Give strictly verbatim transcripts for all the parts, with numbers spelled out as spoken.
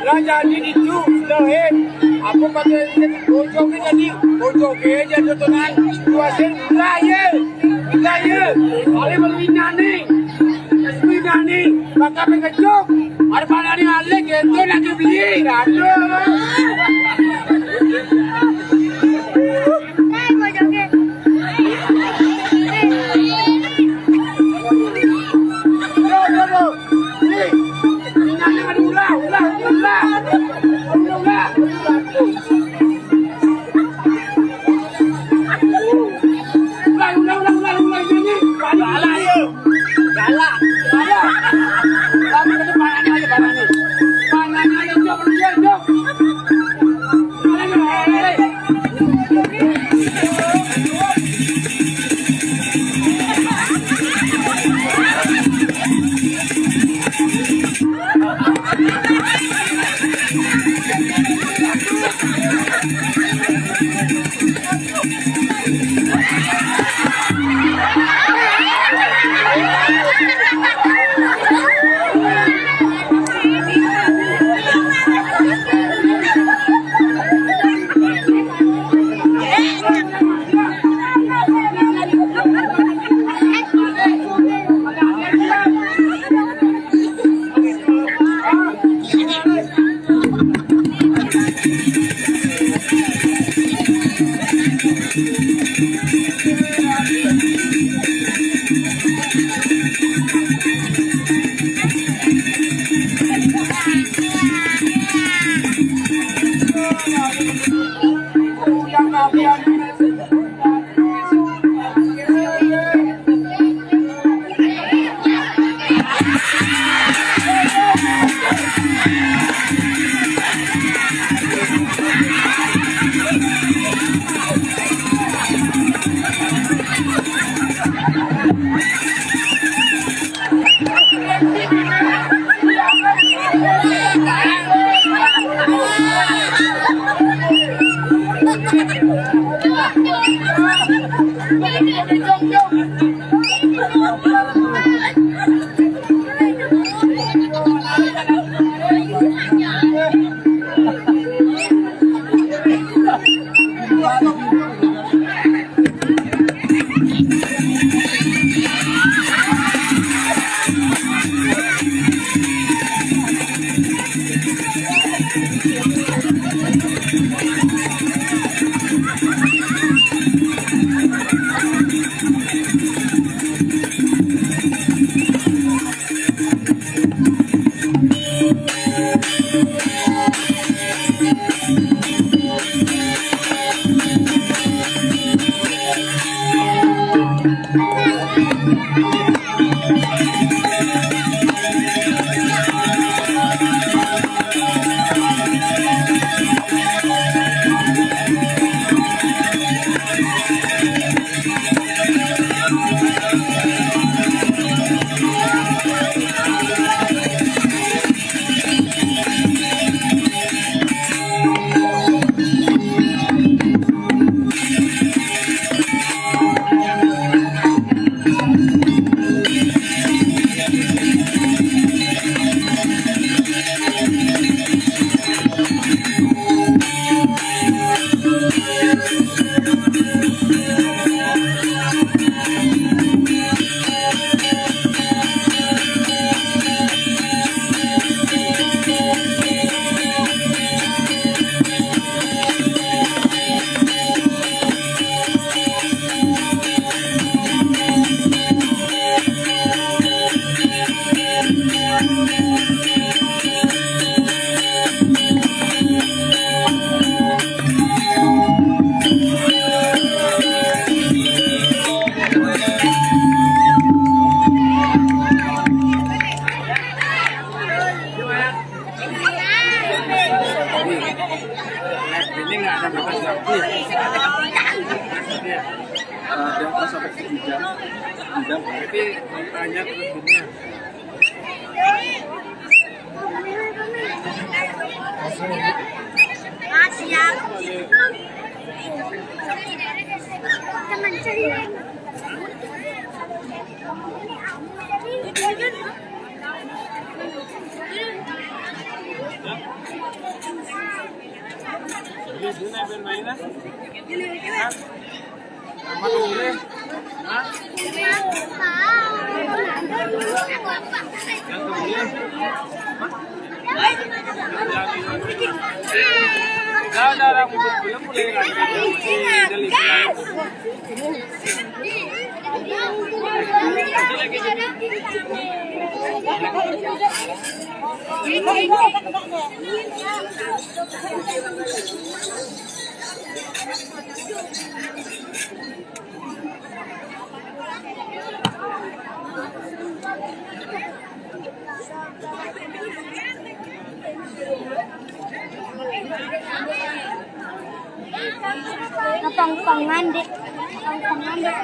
Lah jadi itu, Dohin. Aku pakai bojoke jadi, bojoke jadi tunan. Kuasin lah ye. Lah ye. Ale melinane. Melinane. Bakal mengejuk. Ada panane ale gitu lagi beli. Aduh. Ini nggak ada batas waktu ya? Ada pas sampai tiga jam. Tiga jam. Tapi hanya terus dunia. Kapangpangan, Dek. Kapangpangan, Dek.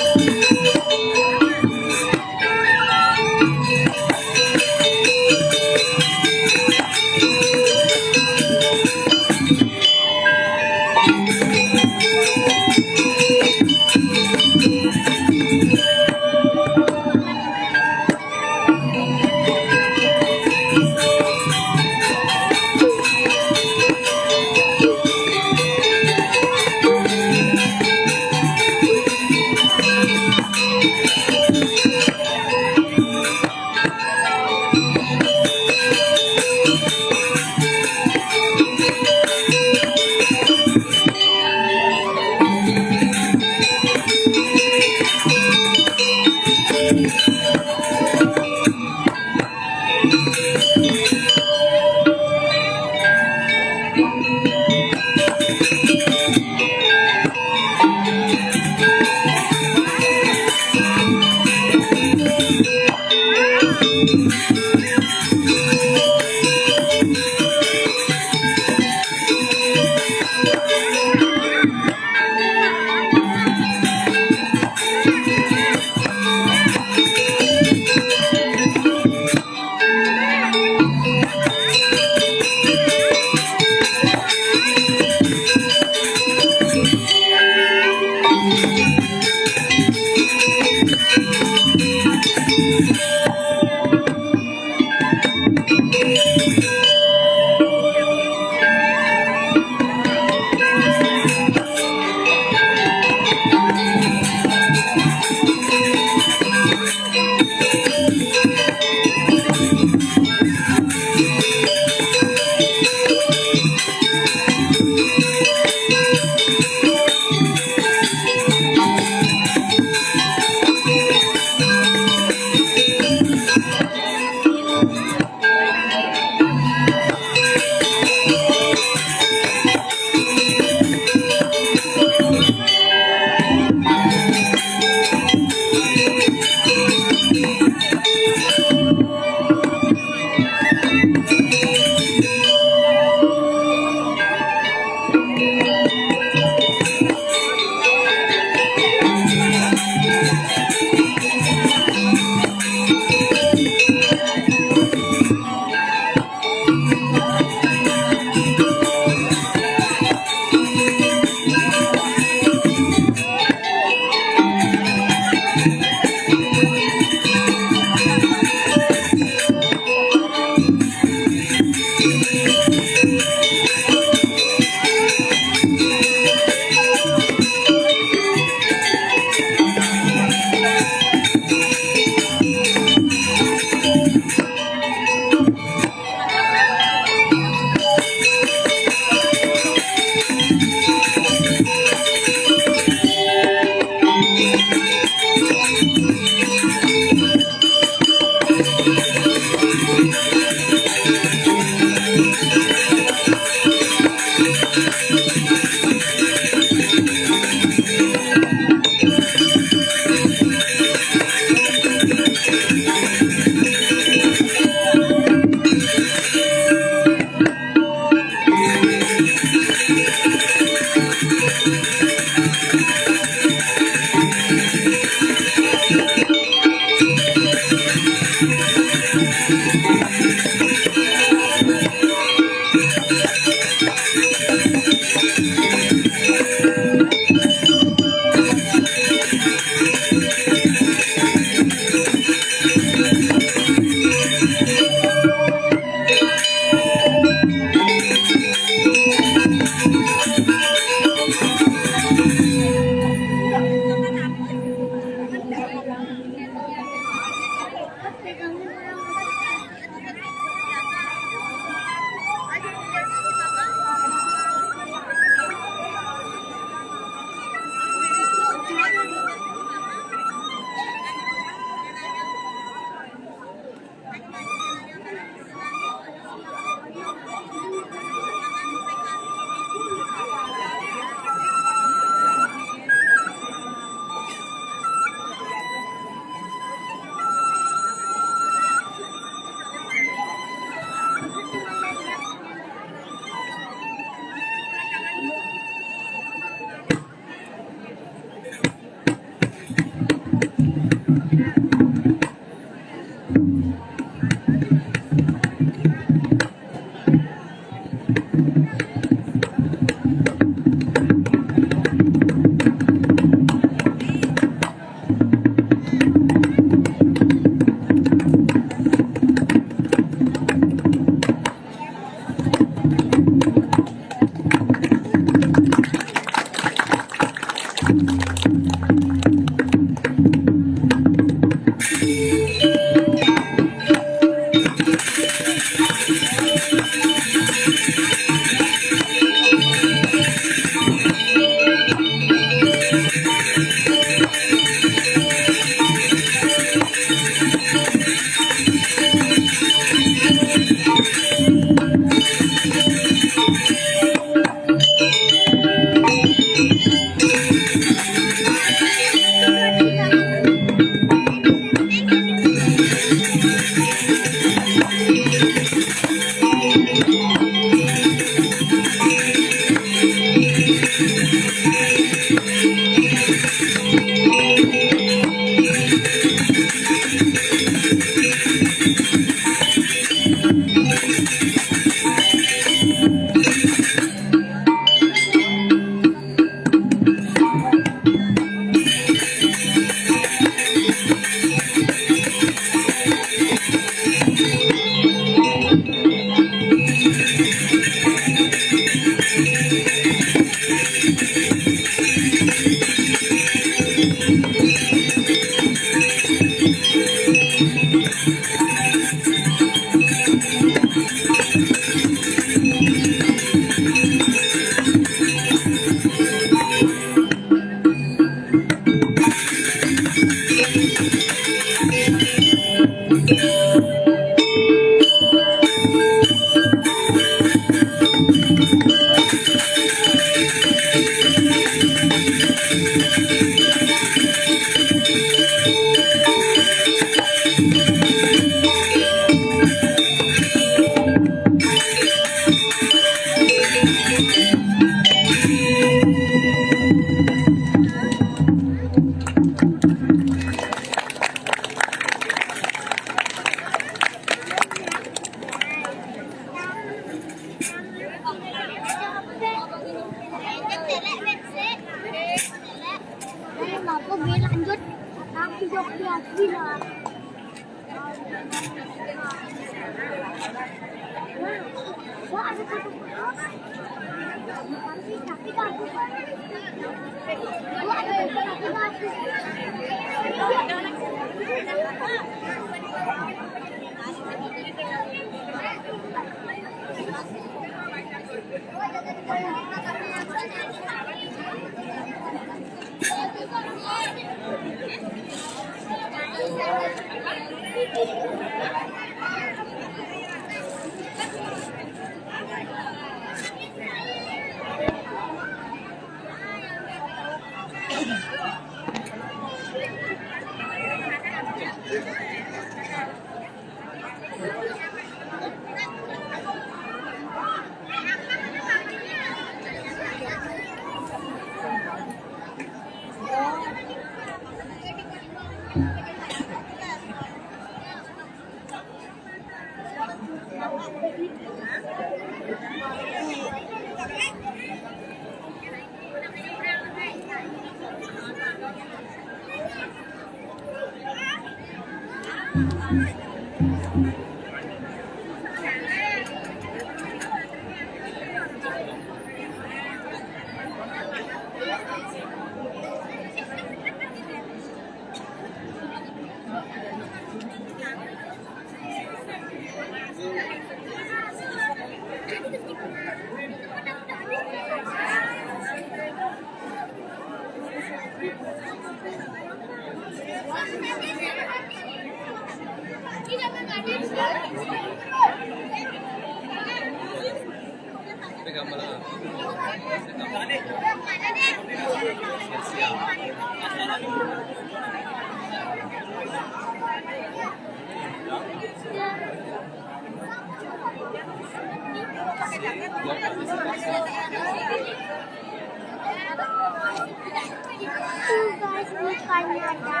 Tuh guys, mukanya ada.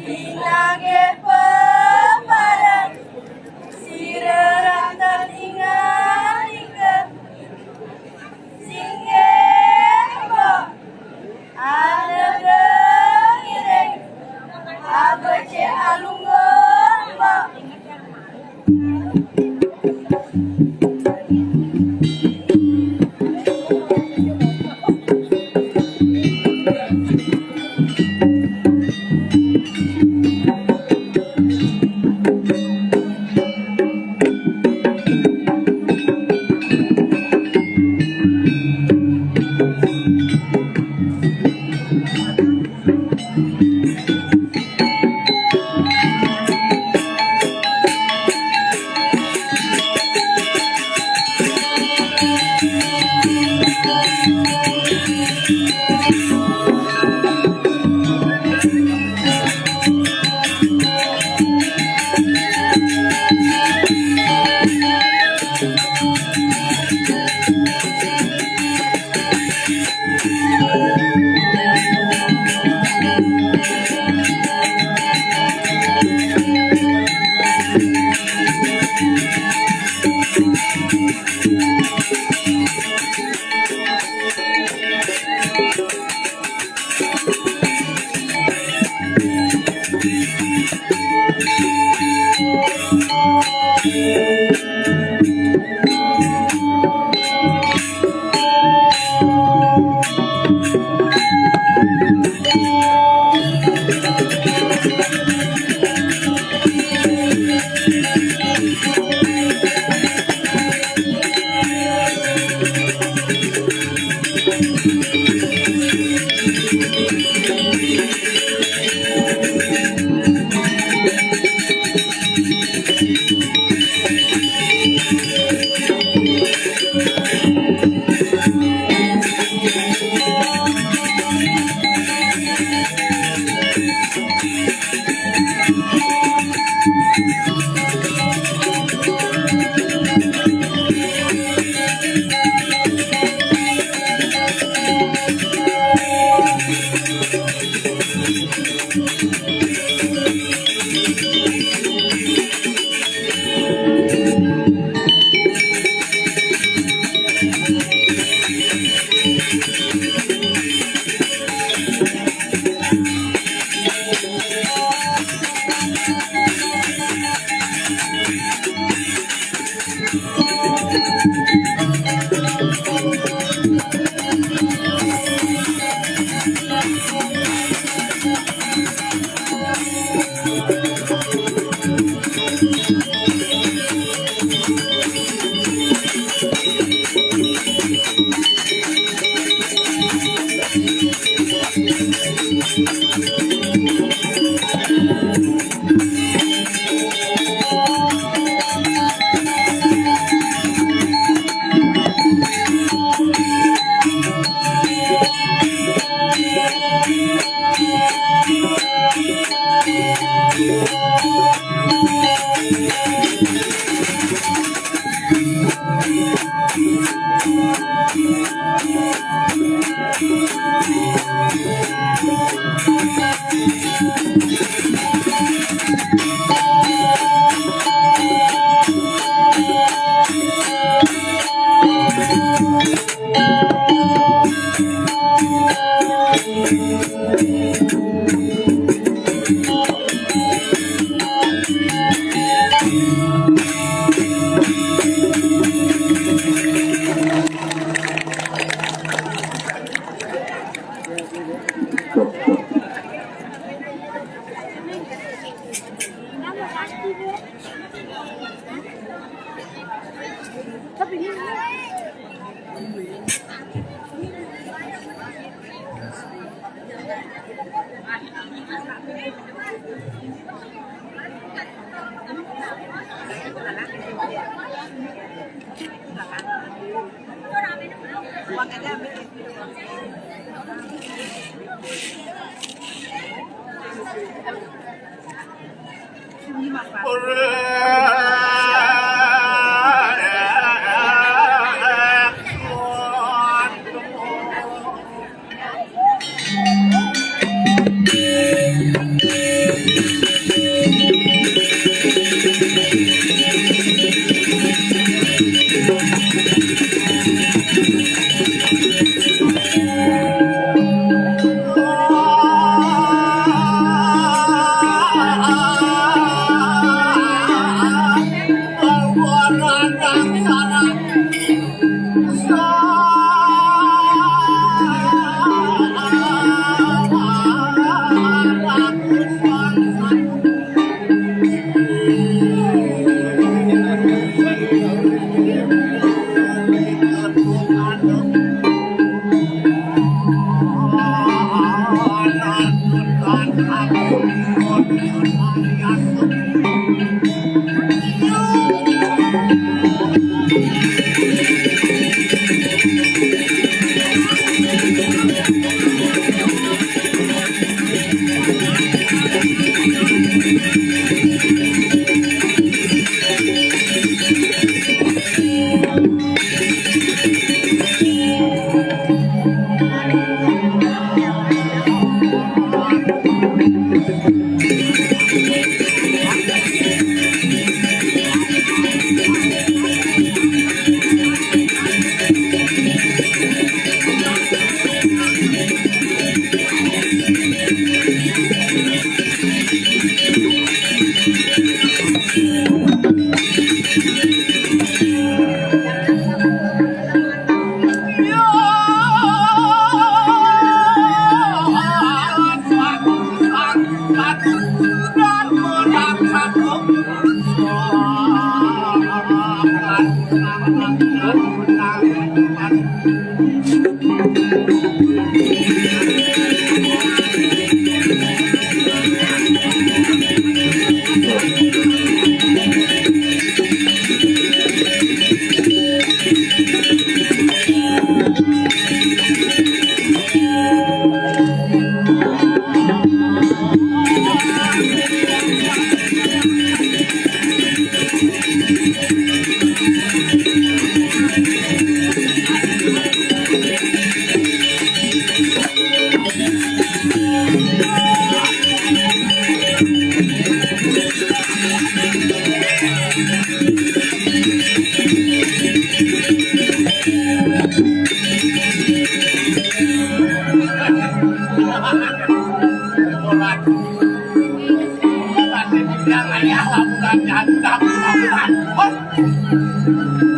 Inangge peparan, sira ranten ingan-ingan, singgih, Mbok. Anedeng iring, abecik alungguh, Mbok.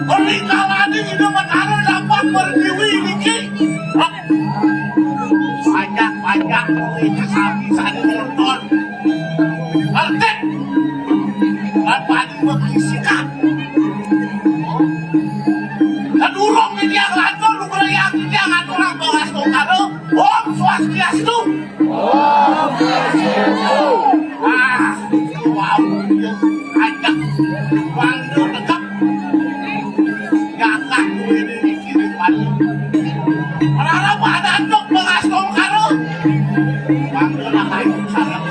Ori kalane ida Betara dapat pertiwi niki. Banyak-banyak duit sapi sane nonton. Ngerti? Lan paling berisikan. Lan urung niki yang lantur, urung yang niki yang ngaturang bawas tongkaro. Om Swastiastu. Om Swastiastu. Ah, wau, iya. Ajak. Wangdo tegak. Gagah kuwi iki dikirim balik. Ora-ora pada antuk mengasung karo. Wangdo lah ayo sareng.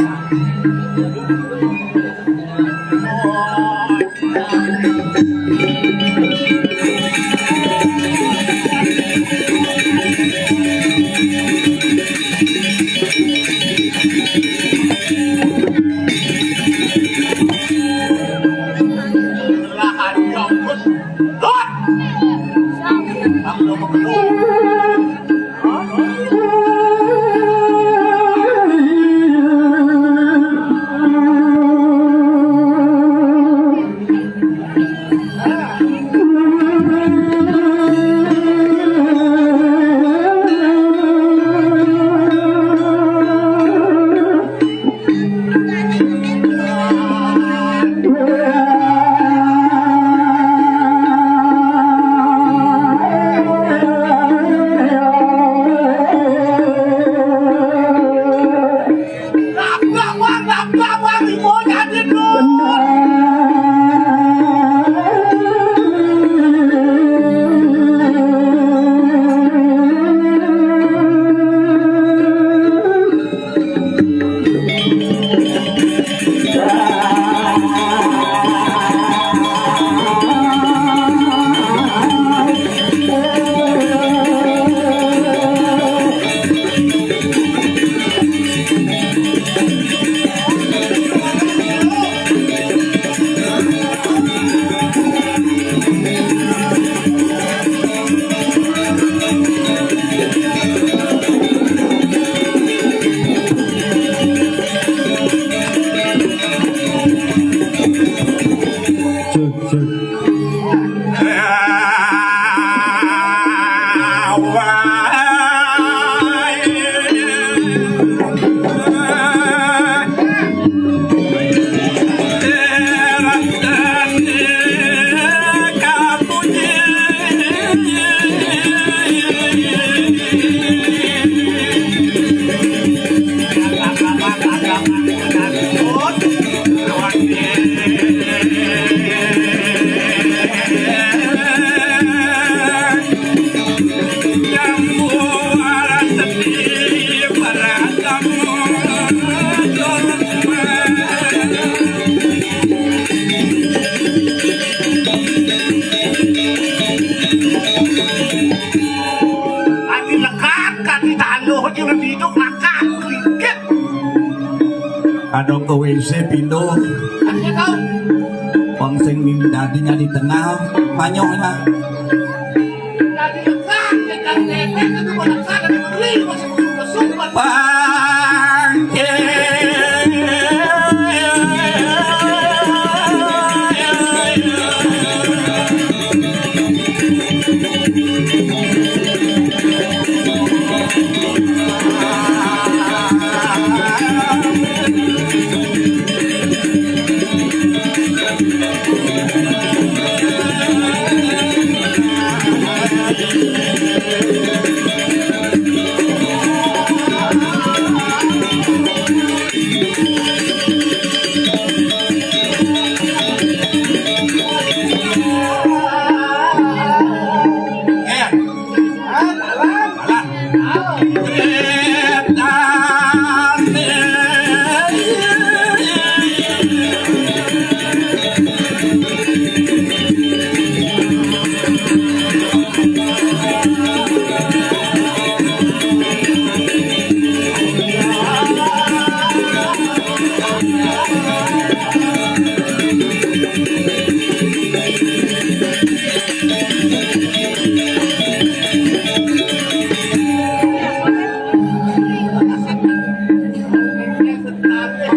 Ati lekat, ati taluh, ati ngebiduh, makan, kelingkit. Kadang ke W C pindah. Ati tahu. Wong sing dadi nyadi tengah, manyuh ya. Dadi lekat, ya, dadi lepek, itu lekat, dadi beli, masuk, masuk, masuk. Bangke.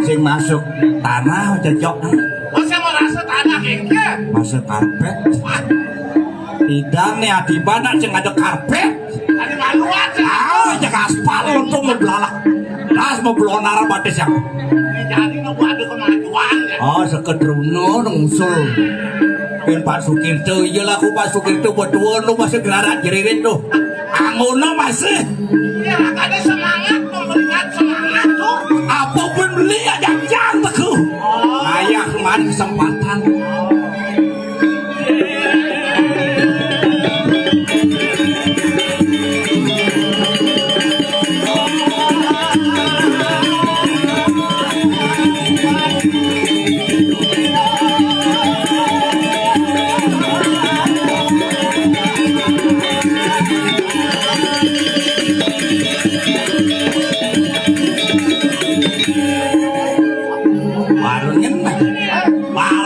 Sing masuk tanah cocok. Oh, saya merasa tanah kengke. Masuk karpet. Wah. Idang nih, ati bana sing ada karpet. Ada maluan, ya. Ah, cek aspal untuk mau belalak. Tas mau belonar batis yang. Ini jadi nunggu ada kemajuan, ya. Oh, sekedruno ngusul. Kan Pak Sukirto, iya lah aku Pak Sukirto berdua lu masih gelaran jeririt tuh. Angono masih. Ya, ada semangat, memberikan semangat tuh. Apa pun beli ya jangan teguh. Oh. Ayah kemarin kesempatan. Warungnya mah.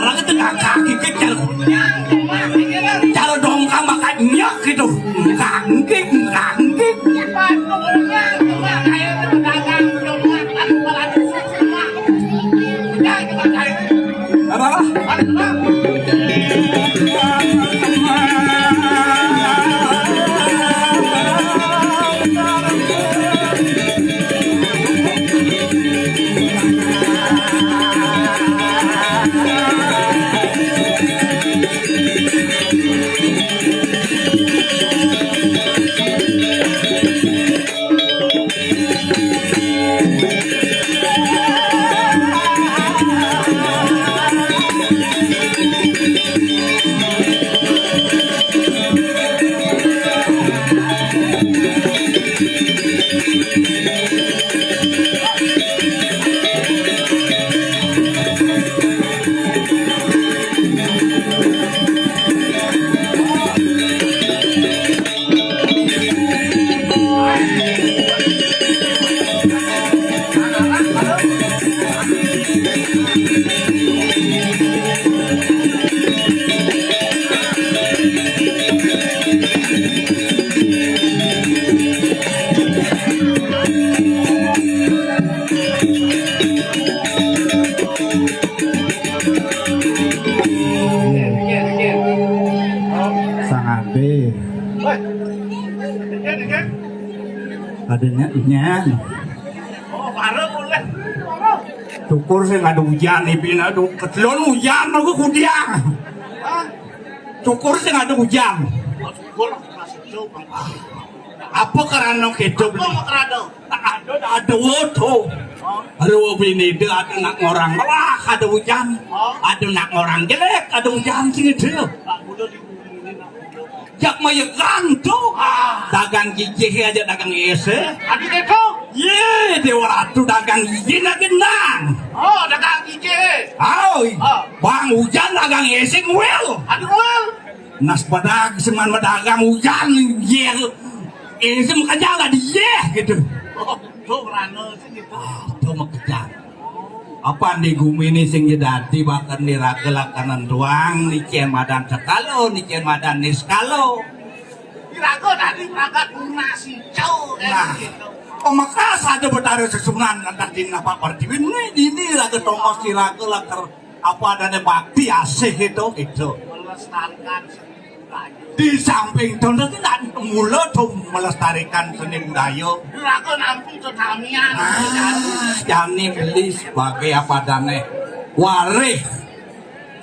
Adanya nyan. Oh, bareng boleh. Syukur sing ada hujan, Ipin, aduh, ketelon hujan aku kudiang. Hah? Syukur sing ada hujan. Oh, syukur, masih jauh, Bang. Apa karena kita beli? Apa karena? Ada, ada, ada, tuh. Oh. Aduh, bini dia ada nak orang, wah, ada hujan. Oh. Ada nak orang jelek, ada hujan sih itu. Pak, udah di Jak mayekan tuh. Ah, dagang gijih aja dagang ese. Aduh, itu. Ye, Dewa Ratu dagang gijih na genang. Oh, dagang gijih. Aoi. Oh. Bang Ujan dagang ese ngwel. Aduh, ngwel. Nas pedag seman medagang Ujan, ye. Ese makajala di ye gitu. Oh, tuh, rano sih gitu. Ah, tuh makajala. Apa di gumi ni sing dadi bahkan di raga lakanan doang, ni cien madan sekalo, ni cien madan ni sekalo. Di raga tadi pragat guna si cau, kan, nah, gitu. Pemekas ada betara sesunan, tadi napa pertiwi ni, ini raga tongos di raga lakar apa adanya bakti asih itu, gitu. Melestarikan seni budaya. Di samping itu nanti nak mula tuh melestarikan seni budaya. Raga nampung tetamian. Ah, jani beli sebagai apa adanya warih,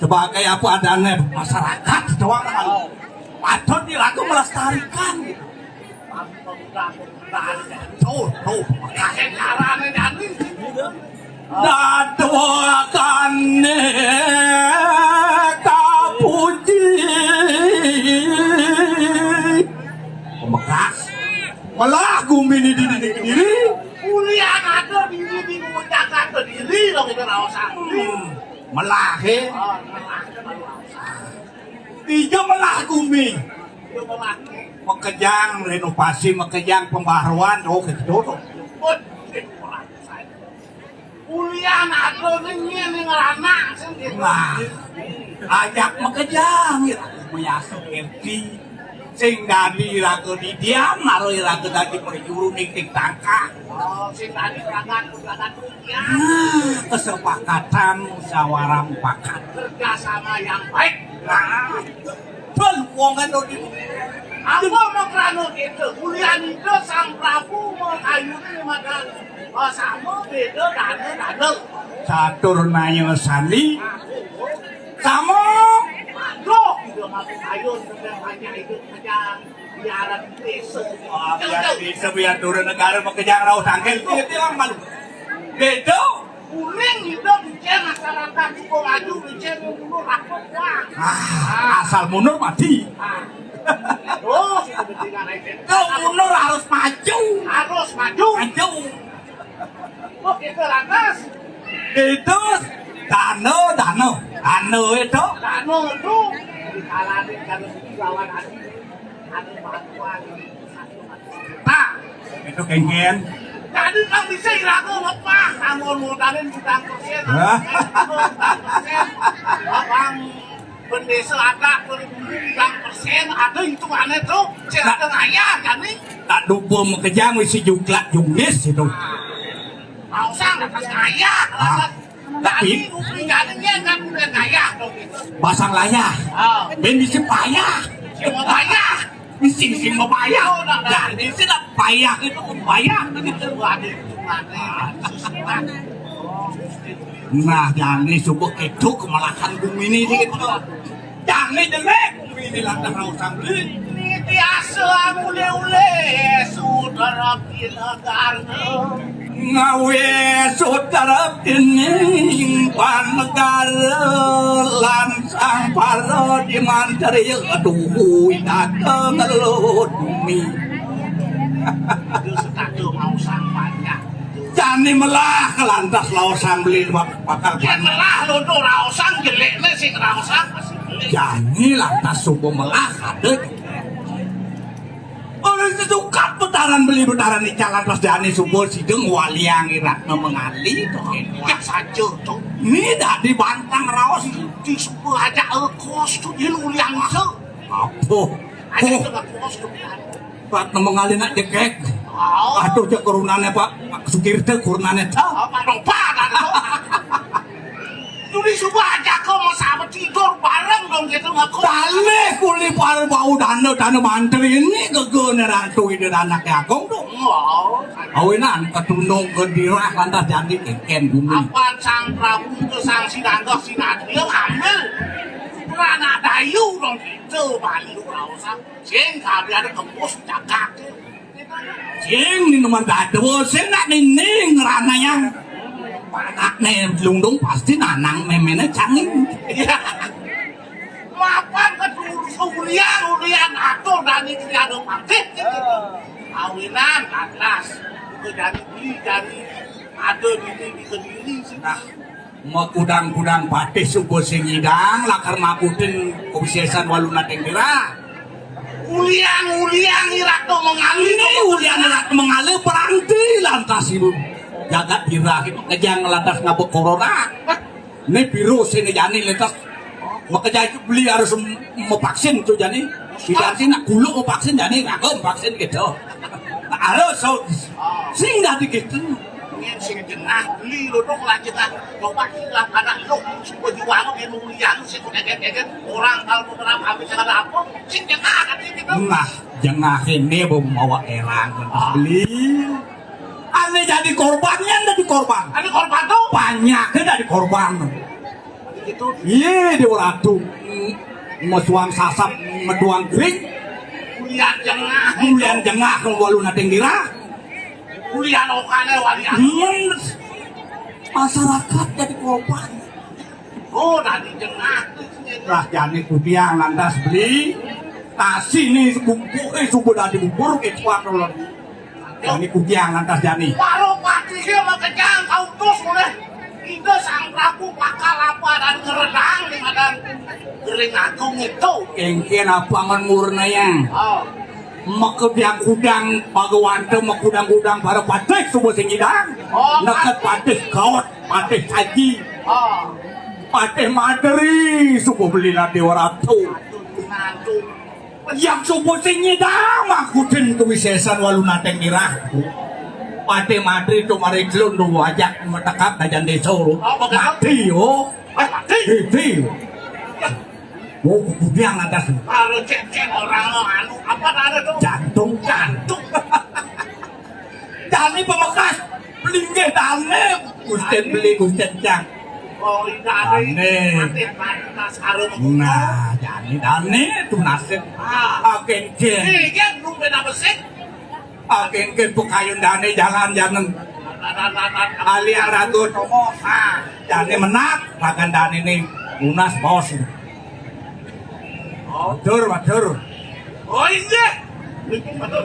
sebagai apa adanya masyarakat doang kan. Patut di raga melestarikan. Tuh, tuh, makanya caranya jani. Dadwakane kapuji. Pemekas. Melah gumi ni diri kediri. Kuliah ada diri di ngucap ada diri lo kita rawasan. Hmm. Melah, he. Oh, melah. Tiga melah gumi. Tiga melah. Makejang renovasi, makejang pembaruan, oh, gitu. Betul. Kuliah nado nengin ning lanang sing gitu. Nah, ajak makejang, ya, mayasuk R T. Sing dadi raga didian, maro raga dadi perjuru ning ting tangkah. Oh, sing dadi raga, raga dunia. Nah, kesepakatan musyawarah mufakat. Kerjasama yang baik. Nah, bel wongan dadi. Apa makrano gitu? Kuliah nida Sang Prabu mau kayune madan. Oh, sama beda dana, dana. Catur naya sandi. Sama. Aduh, udah mati kayu, udah banyak itu kerjaan. Biaran desa. Wah, biar bisa, biar turun negara, makejang rauh tangkel, itu, itu yang malu. Beda. Kuning itu dicen masyarakat, itu maju, dicen mundur, rapat, wah. Ah, asal mundur mati. Ah. Oh, sudah betul, itu. Kalau mundur harus maju. Harus maju. Maju. Kok itu lantas? Itu dano, dano. Dano itu. Dano itu. Dikalahin kalau lawan hati. Ada bantuan. Nah, itu kengken. Tadi kan bisa iraga ngepah, anggon modalin gudang persen, hah? Gudang persen. Abang bendesa ada, gudang persen, ada hitungannya tuh. Cek ada ngayah, kan nih? Tak dupa makejang wis juklak junglis itu. Mau sang atas ngayah, ah. Tapi tapi rupi jadinya kan udah ngayah dong gitu. Pasang layah. Oh. Ben bisa payah. Cuma payah. Mesti, mesti mau payah. Oh, nah, nah. Jadi sih dah payah itu pun payah. Waduh, itu mana? Nah, jani subuh itu kemalahan bumi ini gitu. Jani jelek bumi ini lantas rauh sambil. Ini biasa ule-ule sudah di negara. Ngawe sutra dening panegara lan sang para di mantri, aduh, tata ngelot bumi. Itu setato mau sang panjang. Jani melah kelantas laos sambeli bak-, bakal. Yen melah londo raosang jelekne sing raosang masih jelek. Jani lantas subuh melah ada. Oleh sesukat putaran beli putaran ical atas jani subuh sideng waliang iratna mengali to. Ya saja to. Ni dadi bantang raos. Di subuh aja, eh, kos to dia ulian itu. Apa? Aja. Oh. Itu nggak kos to. Ratna mengali nak jekek. Oh. Aduh, cek kurunane, Pak. Pak Sukirte kurunane ta. Apa lupa kan to? Jadi subuh aja kau mau sama tidur bareng. Dalih kuli para bau dana, dana mantri ini gegana Ratu Ida Anak Agung to. Awinan katunung ka dirah lantas jani kéngkén bumi. Apan Sang Prabu ka Sang Sinanggah Sinatria ngambil. Anak dayu dong kita Bali raosan. Sing kabeh ada kempus jagat. Sing ni nomor dadua, sing nak nining ranayang. Anakné lundung pasti nanang méméné canging. Iya. Mapan ka ulian, ulian atur dani kriya do pangkit gitu. Awinan atlas. Buka jani beli, jani ada dini di kediri sih. Nah, makudang-kudang patih suba sing nyidang, lakar makutin kawisésan walu nating dira. Ulian-ulian irat to mengalir. Ini ulian irat mengalir peranti lantas ibu. Jagat dira, kejang lantas ngaba corona. Né virus ini jani lantas. Makanya beli harus mem-, mevaksin tuh jani. Tidak sih nak kuluk mevaksin jani, kagak mevaksin gitu. Harus so, sing dadi gitu. Sing jengah beli lo dong lah jengah. Coba lah pada lo suka jual lo kayak mulia lo sih kok kaget-kaget. Orang kalau mau kenapa habis ada apa? Sing jengah kan sih gitu. Nah, jengah ini mau mawa erang beli. Ané jadi korbannya, dadi korban. Ané korban tuh? Banyaknya dadi korban. Gitu. Iya, Déwa Ratu. Mesuang sasap, meduang kering. Ulian jengah. Ulian jengah, walu nating dira. Ulian okané wali. Hmm. Masyarakat jadi korban. Oh, dadi jengah. Lah, jani kudiang lantas beli. Nasi nih, bubur, eh, subuh dadi bubur, kecuali Jani kudiang lantas jani. Baru pati dia makejang kautus oleh Ida Sang Prabu bakal apa dan ngeredang di madan Gering Agung itu. Kéngkén apa men murnayang? Oh. Makediang kudang bagawanta, makudang-kudang para patih suba sing nyidang. Oh, neket patih kaot, patih saji. Oh. Patih madri suba beli Déwa Ratu. Aduh, aduh. Yang suba sing nyidang makutin kawisésan walu nating dira. Patih madri to mari jelun do ajak matekap dajan désa. Oh, begitu? Mati yo. Eh, mati? Mati. Wo kudiang lantas. Kalau cek-cek orang anu apa ada tuh? Jantung. Jantung. Jani pamekas, linggih dané, Gustin beli, Gustin cang. Oh, dané. Dané. Mati, mati, mas, karo. Nah, jani dané tuh nasib. Ah. Akénkén. Iya, lu beda besik. Akénkén pakayun dané jalan-jalan. Aliang ragu. Ah, jani menak, makan dané nih, lunas bos. Matur, matur. Oh, inggih. Matur.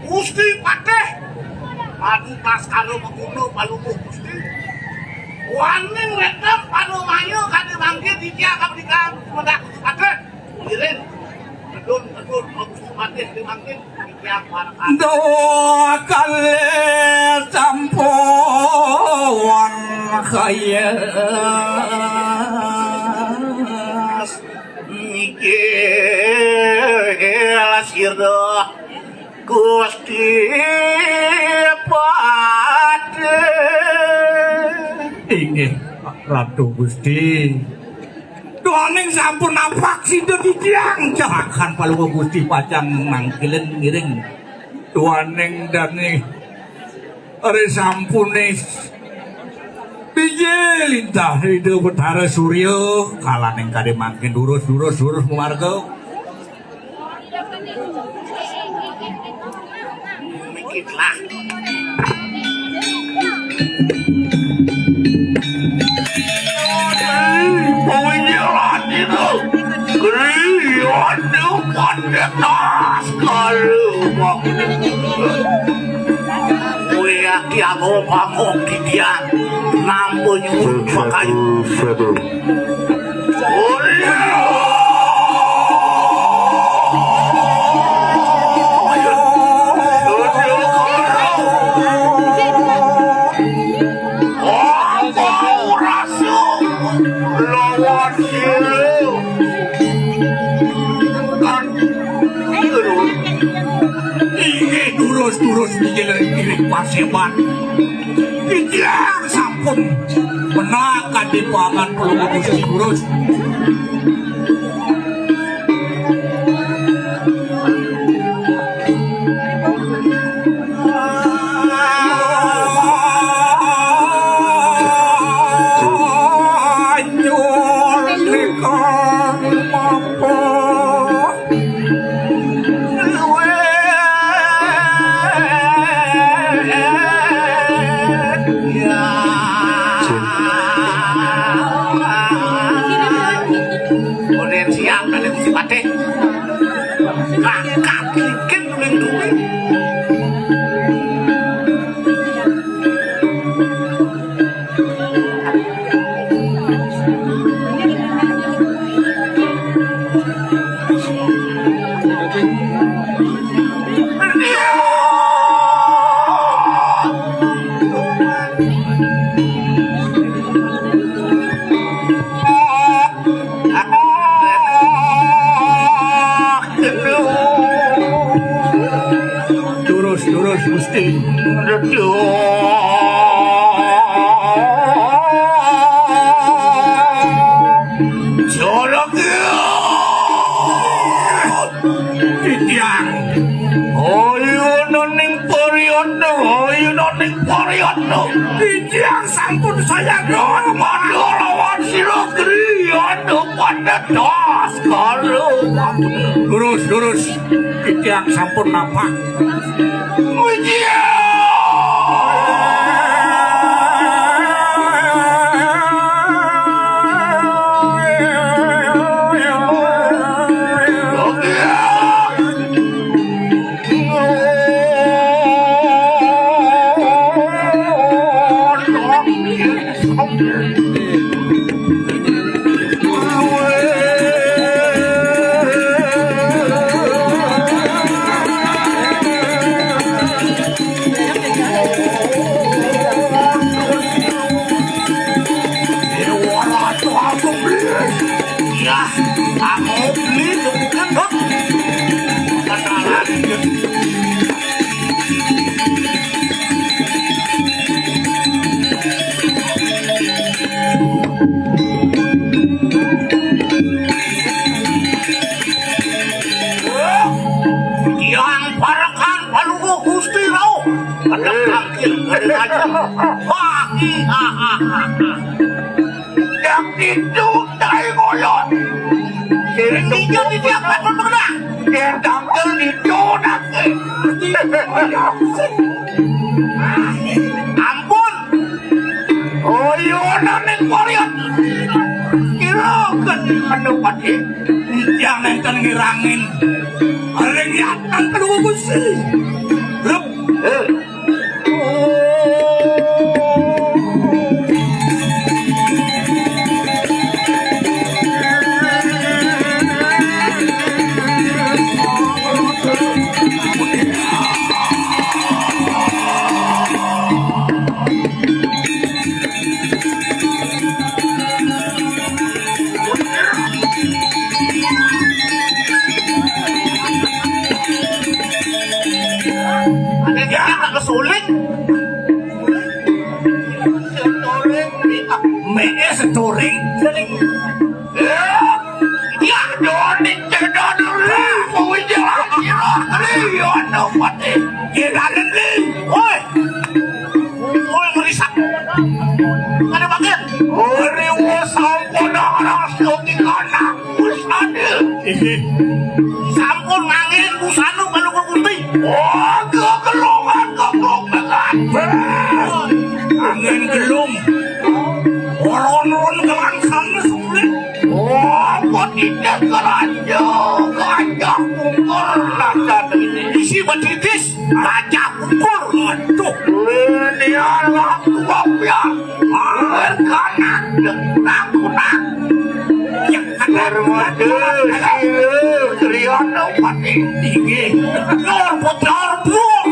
Gusti Patih. Aduh, Baskara Manguna palungguh Gusti. Waning wétan panumaya kadé mangkin titiang kabrikan semedak Gusti Patih. Ngiring. Medun, medun, Gusti Patih di mangkin. Duh, kalih sampun kaya niki sira Gusti Patih. Inggih, Ratu Gusti. Duaning sampun napak sida titiang. Jarakan Palungguh Gusti pacang mangkilin ngiring. Duaning dane ari sampune bijil lintah Ida Betara Surya, kalaning kade mangkin durus, durus, durus mamarga. Mikitlah. Pawinyelan itu. Griya depan denas kalu. Kuwi aki aku pangok didian. Nampu nyuwun pakayu. Inggih, durus-durus, inggih, inggih, paseban. Titiang sampun menak kadi pangan pelungguh Gusti, durus. Terus Gusti. Aduh. Jorok. Titiang. Ayo noning poriyono, ayo noning poriyono. Titiang sampun saya doang. Madu lawan sira griya, aduh, pada dos karo. Lurus, lurus. Titiang sampun napak. Yang parekan Palungguh Gusti rauh. Pedang tangkil, ada aja. Wah, hahaha. Yang itu tai kolot. Sing tiga di tiap level pedang. Yang tangkil itu nanti. Ampun. Oh, iya, naning warrior. Kira kan menepati. Yang nenten ngirangin. Ring yatan Palungguh Gusti. Rup. Eh. Ada dia anak kesuling. Me'e seturing. Ya, doni cedon. Kuwi jalan kira. Iya, no pati. Kira ni. Oi. Oi, ngerisak. Ada paket. Ori wis sampun orang syuting anak. Busana. Inggih. Sampun ngangin busana Palungguh Gusti. Oh, kegelungan, kegelungan. Angin gelung. Ron-ron gelangkang sulit. Oh, kok tidak keranja, gajah ukur lantaran ini. Isi betitis. Raja ukur, aduh. Ini anak tua pian. Air kanan, dendang kunang. Yang kanan, hormati, sila, Triyono pati. Inggih. Lor putra, lor buah.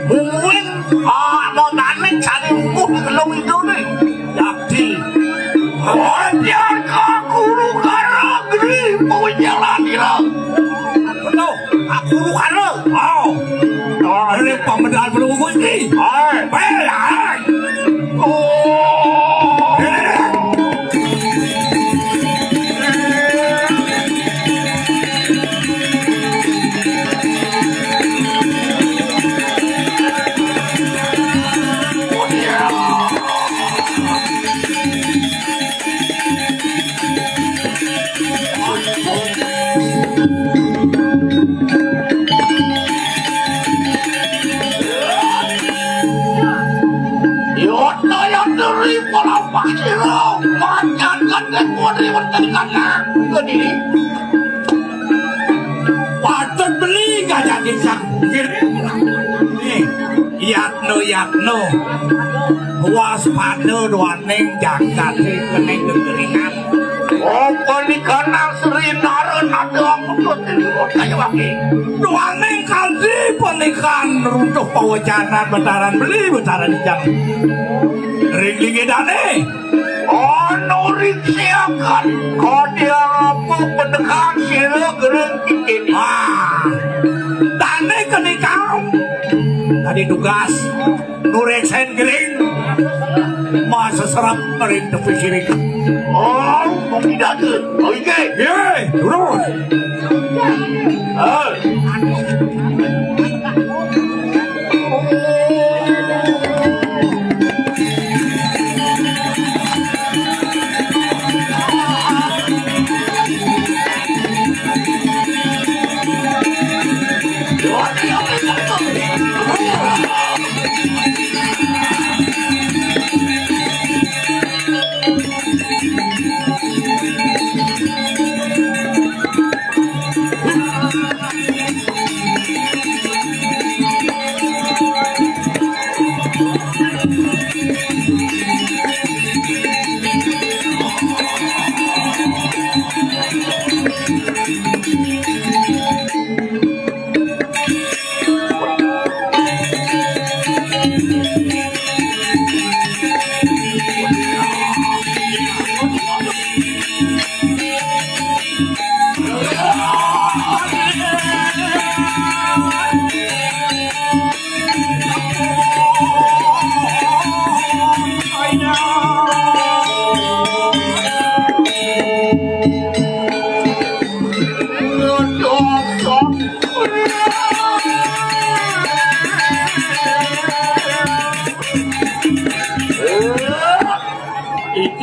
Mungkin, ah, mau tanik cari ungkuh di gelung itu nih. Yakti. Raja kakuru karagri, punya ladilah. Betul. Aku bukan lo. Oh. Ini pembedahan Palungguh Gusti. Hai. Hai, hai. Oh. Yotno yotno ri pola pasiro, pacan kan kan putri wonten kanang. Kediri. Patut beli gajah ginsang. Nih, yatno yatno. Waspada doaning jagate kening gegeringan. Apa nika nang Sri Naren ada ampun kaya waki. Doaning kanthi panikan runtuh pawecanan betaran beli betaran ijang. Ring lingidane. Ana ring siakan. Kadiang apa pendekan sira gereng titik. Ah. Dane kenikam. Di tugas nu rék sén gering. Masa serap merintepi sirik. Oh, mau tidak tuh. Oke. Yé, terus. Ah.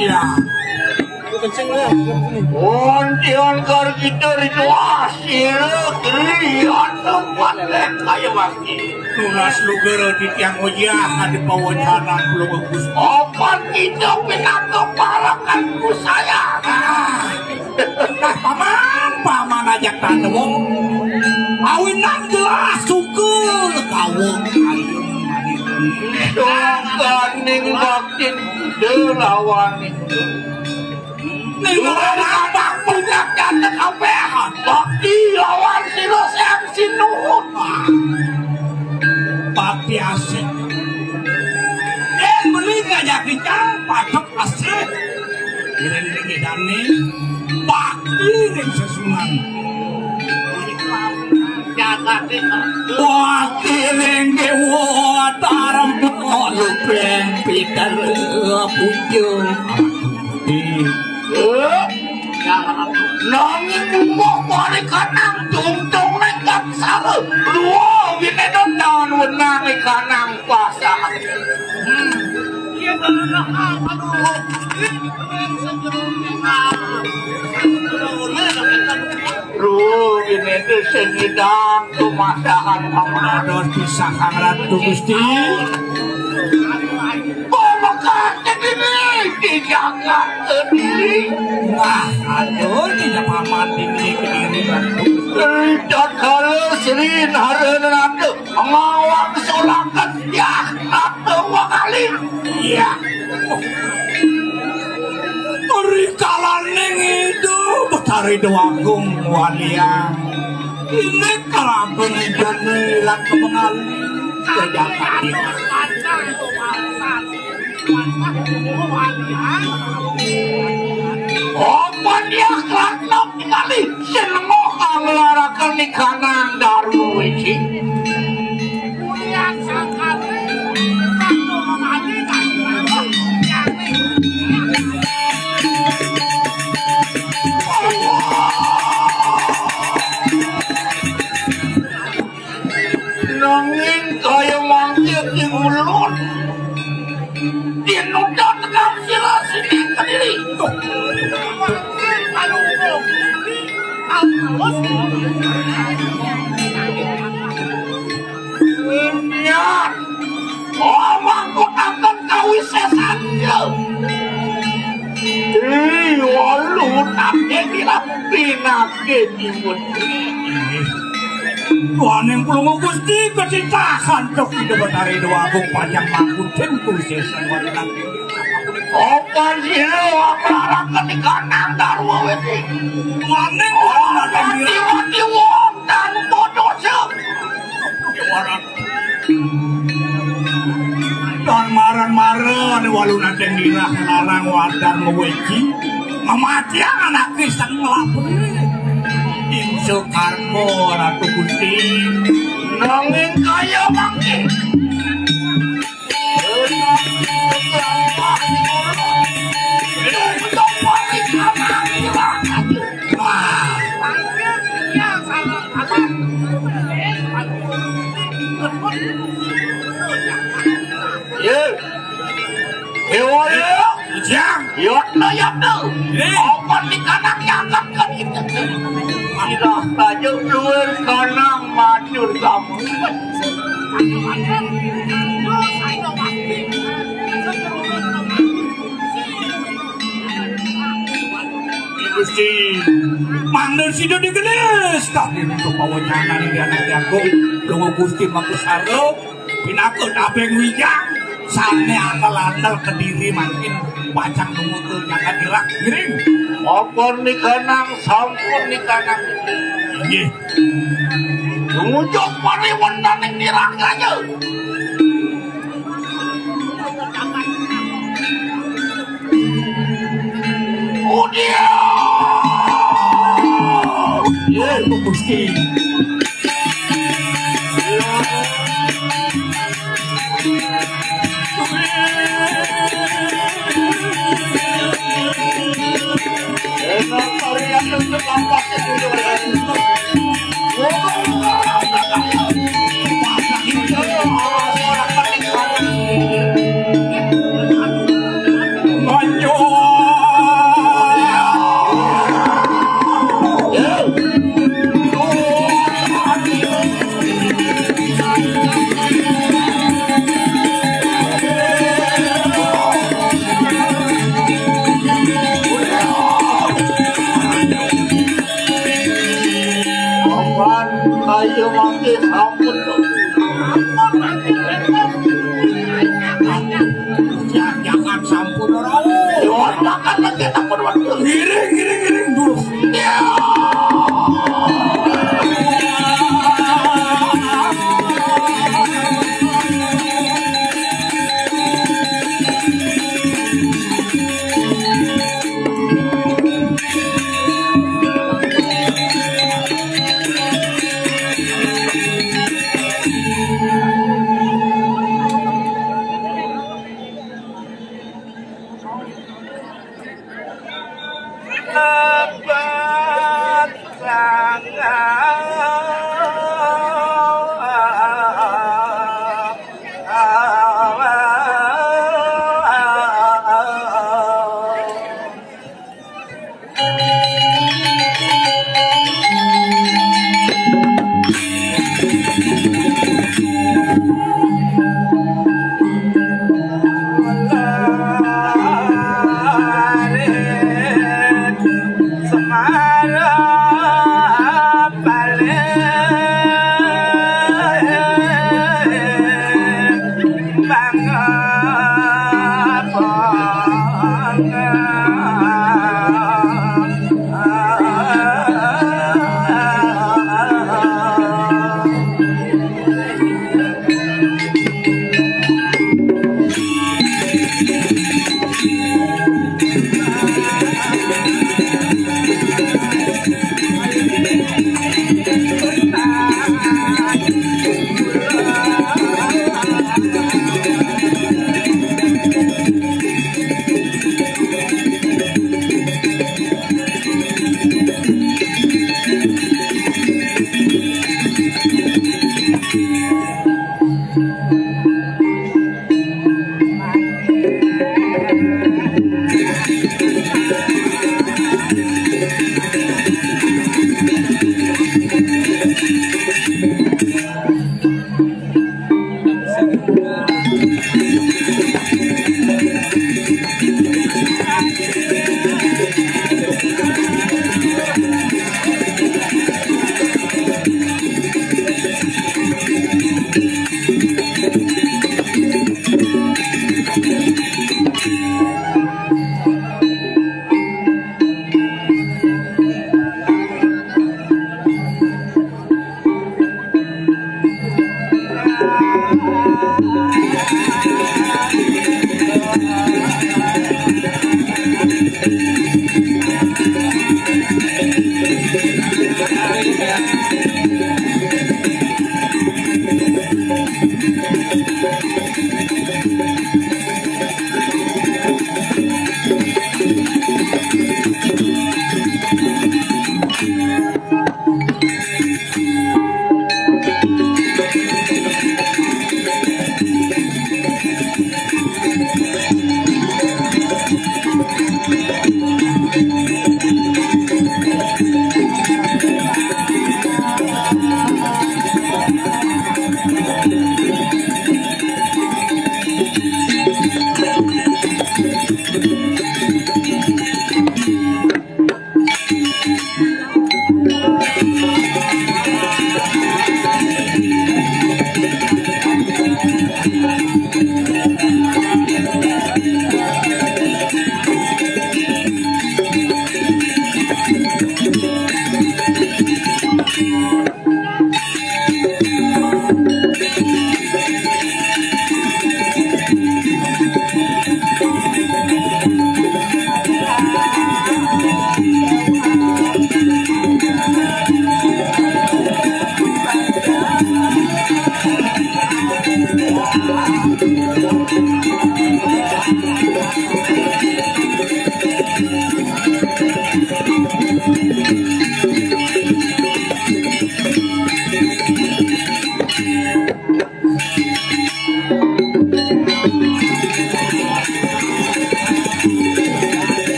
Iya. Kencing lah. Ontian kar kita ritual sila krian tempat lek kaya mangki. Tunas luger di tiang ojah di pawajanan belum bagus. Opan kita pinaka parakan ku saya. Ah. Nah, paman, paman ajak tante wong. Awinan jelas suka kawung. Dongkaning baktin delawan. Ning ora nampak puncak jatah kabéh. Bakti lawan sira sing sinuhun. Bakti asih. Yén beli ngajak ical, padhep asih. Iring ring idane, bakti ring sesunan. Bakti ring dewa, tarem lupeng pital puja. Nanging mungguh parikanang tungtung ning gangsara. Luwung wineda daun wenang ikanang pasah. Hmm. Luwung wineda sing nyidang tumasahan pamrados pisahang Ratu Gusti. Pamekaten ini di jagat Kediri. Wah, aduh, tidak paman ini Kediri, Ratu. Tidak kalah Sri Narendra Ratu ngawang sulakan ya Ratu Wakali. Iya. Rikalaning itu Betari Dewagung walian. Ini kalampun idane lan kemengali. Apa dia kelatno ningali senengo kang laraken ikanang Darma Wiji. Nanging kaya mangke ing ulun. Tinuda tegal sira sini Kediri. Niat. Oh, mangkutaken kawisesan. Ih, walu nate kira pinake timun. Waning Plungu Gusti kecitahan cok Ida Betari Dewa Agung panjang mangkutin kawisesan walu nate. Opan sira waparaken ikanang Darwa Witi. Waning walu nate kira. Wati wonten podosa. Dan marang-marang walu nandeng nirah larang wadar ngeweci. Mamatiang anake sing nglabri. Ingsu karma Ratu Gusti. Nanging kaya mangke. Dewa ya, Jang. Yotno, yotno. Eh. Apa nih kanang nyakat kan itu? Ilah saja luar kanang mancur kamu. Gusti, mangda sida digelis. Tak ditu pawenyanan di anak jago. Lunga Gusti Mangku Sarlo. Pinaka tabeng wijang, sane andel-andel kediri mangkin pacang nunggu ke jagat gerak. Ngiring. Apa nikanang sampun nikanang. Inggih. Ngujuk pariwendaning nirang raja. Udia. Ye, Gusti. Ayo mangke sampun. Jangan sampun ora. Yo, makan lagi tak perlu. Ngiring, ngiring, ngiring dulu.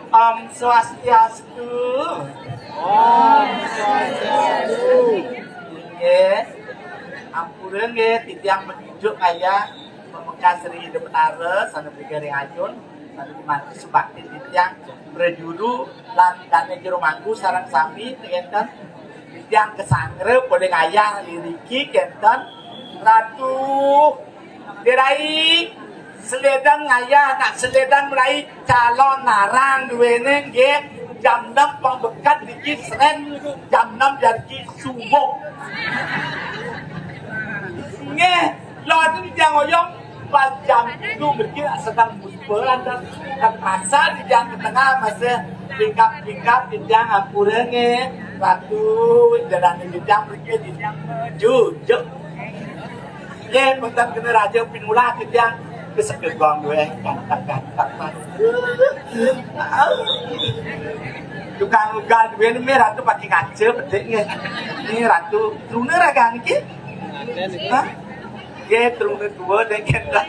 Om Swastiastu. Om Swastiastu. Nggih. Ampura nggih, titiang madujuk kaya pamekas ring Ida Betara, sané mriki ring ayun, sané mangku subakti titiang prajuru lan dané jero mangku sareng sami, kénten. Titiang kasanggra polih ngayah iriki, kénten. Ratu, Dirai, selidan ngayah, nak selidan mrai calon narang duéné nggih. Jam enam pang bekad niki srét, jam enam jariki subuh. Nggih, lo ati titiang oyong pas jam pitu mriki sedeng muspa lantas terpaksa titiang ke tengah masa pingkap-pingkap titiang ampura nggih. Ratu, jalan titiang mriki titiang jujuk. Yén wénten kena raja pinulah titiang kesekegong dué, ganteng-ganteng. Tukang ugal dué né Ratu pakai kaca bedik nggih. Né Ratu truna raga niki. Hah? Nggih, truna tua deh kita.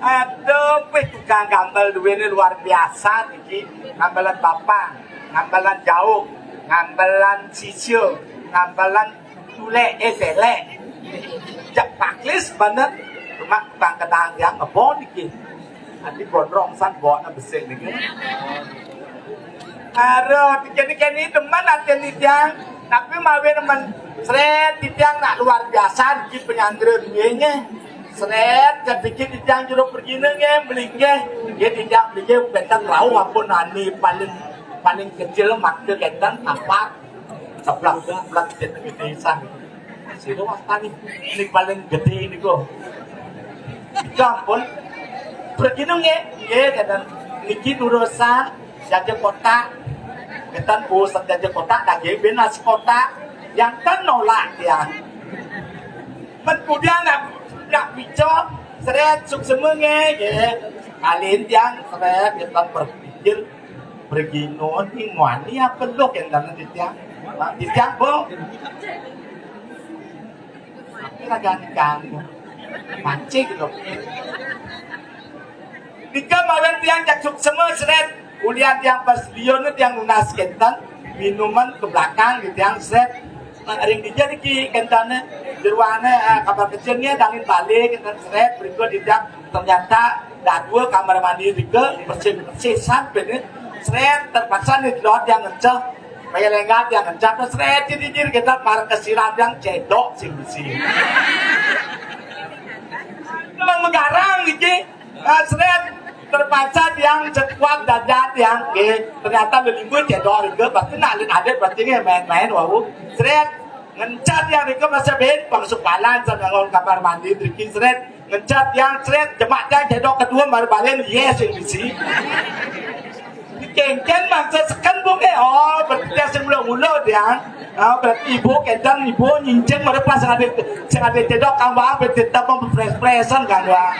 Aduh, wih, tukang gambel dué né luar biasa niki. Gambelan bapang, gambelan jauh, gambelan sisia, gambelan Tulék, eh, télék. Jak paklis bener. Cuma tukang kedang yang ngebon iki. Ati gondrong san bokna besik niki. Aduh, dikene-kene demen atin titiang. Tapi mawi demen srét titiang nak luar biasa iki penyandra duwénya. Srét, kadikit titiang jero pergina nggih, melinggih. Nggih, titiang melinggih, bentan rauh ampun ani paling, paling kecil makta kenten, tapak. Seblak-seblak jeneng desa niku. Sira wastani ini paling gedhe niku. Itu ampun. Pergi nggih, nggih, kenten. Niki urusan jaja kotak. Kenten urusan jaja kotak, daging benas kotak. Yang kan nolak ya. Men kemudian nak, nak bicara, srét suksma nggih, nggih. Kalian tiang srét, kenten berpikir, Pergi noni muani apa lu yang dalam titiang? Titiang, Bu. Tapi raga nikang. Mancing lho. Nika mawinan tiang jak suksma srét. Ulian tiang pas liun tiang nunas kenten. Minuman ke belakang di tiang srét. Nah, ring dija niki kentene, jeroane, eh, kamar kecilnya dangin balik kenten srét, berikut dija ternyata dadua kamar mandi tiga bersih-bersih sampai nih. Srét terpaksa nih dot yang ngenceh, kaya lenggat yang ngenceh, terus srét jijir kita para kesiram yang cedok sing besi. Memang megarang niki. Ah, srét, terpaksa tiang sekuat dada tiang, nggih. Ternyata lelinggu cedok rega, pasti nak lin adat pasti nggih main-main wau. Srét, ngencat tiang rega masa ben, pang sukalan, sanangon kamar mandi, driki srét, ngencat tiang srét, jemak tiang cedok kedua, mari balen, yes, yang bisi. Dikengken mangsa seken, Bu, nggih. Oh, berarti tiang sing mula-mula tiang. Oh, berarti ibu kenten, ibu nyincing, mari pas sing ada, sing ada cedok, kang, Bang, berarti tetap memperpres-presan, kang, Bang.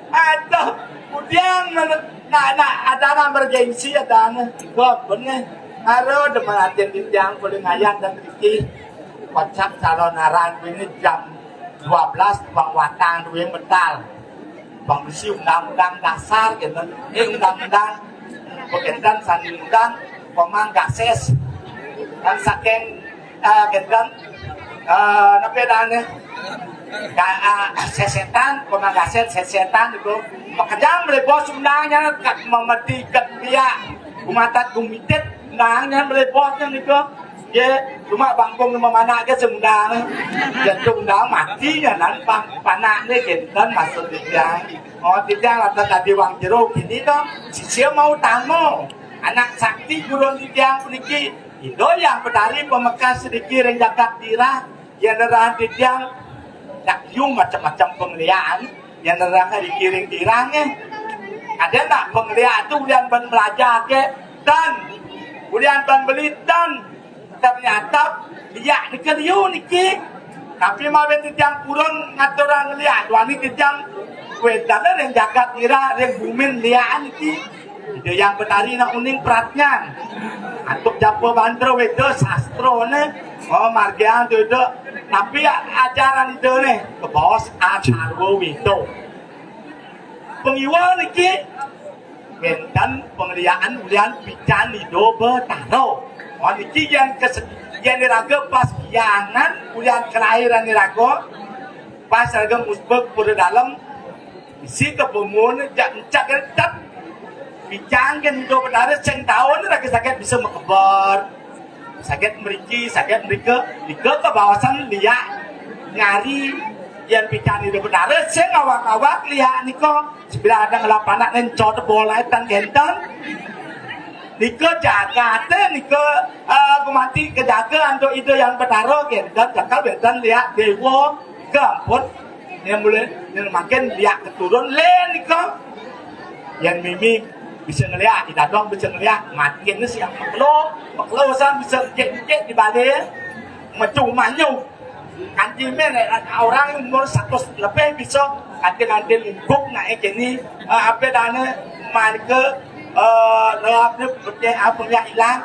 Aduh, kudiang men-, nak, nak, ada anak bergengsi, ada anak. Gua bener. Aduh, demen atin titiang, paling ayah dan Riki. Kocap calon aran ini jam dua belas bang watang duwe medal. Bang bisi undang-undang dasar gitu. Ini undang-undang berkaitan sandi undang komang gases. Dan saking eh, gendang eh, napi dane? Ga, eh, sesetan, komang gases sesetan itu. Makejang beli bos undangnya kat memedi kat dia. Gumatat gumitit undangnya beli bosnya itu. Ye, cuma bangkung nama mana ke sundang. Jantung undang mati ya nan pang panak ni gentan maksud dia. Oh, tidak lah tadi wang jeruk ini dong. Sisia mau tamu. Anak sakti gurun titiang puniki. Indo yang petari pemekas sedikit ring jagat dirah. Yang nerah titiang. Dak yung macam-macam pengliaan. Yang nerah di kiring dirah eh. Ada tak pengliaan tu ulian ban belajar ke? Dan ulian ban beli dan ternyata liak ni ke liu niki. Tapi mawen titiang purun ngaturang liak. Duani titiang wedana ring jagat dirah ring bumin liak niki. Ida yang betari nak uning pratnyan. Antuk japa bantra weda sastra ne. Oh, margian tu ida. Tapi ajaran ida ne. Kebos atarwa weda. Pengiwa niki. Wenten pengliaan ulian pican ida betara. Oh, niki yang kes yang diraga pas kiangan ulian kelahiran diraga. Pas raga musbek pura dalam. Isi ke pemun jak encak gertak. Picang gen do betara sing taun raga sakit bisa mekeber. Sakit meriki, sakit merika, nika ke bawasan liak nyari yang picang do betara sing awak-awak liak nika. Sebelah ada ngelap anak nencot bola tan gentan. Nika jaga te nika uh, gumanti ke jaga antuk ida yang betara gentan cakal gentan liak dewa ke ampun. Yang boleh yang makin liak keturun le nika. Yang mimi bisa ngeliak, kita dong bisa ngeliak, makin ni siap maklo, maklo san bisa kek-kek di balik, macam manyu. Kanti men orang umur seratus lebih bisa kanti-kanti lungkuk naik ini uh, apa dana marga uh, lewat ni punya apa yang hilang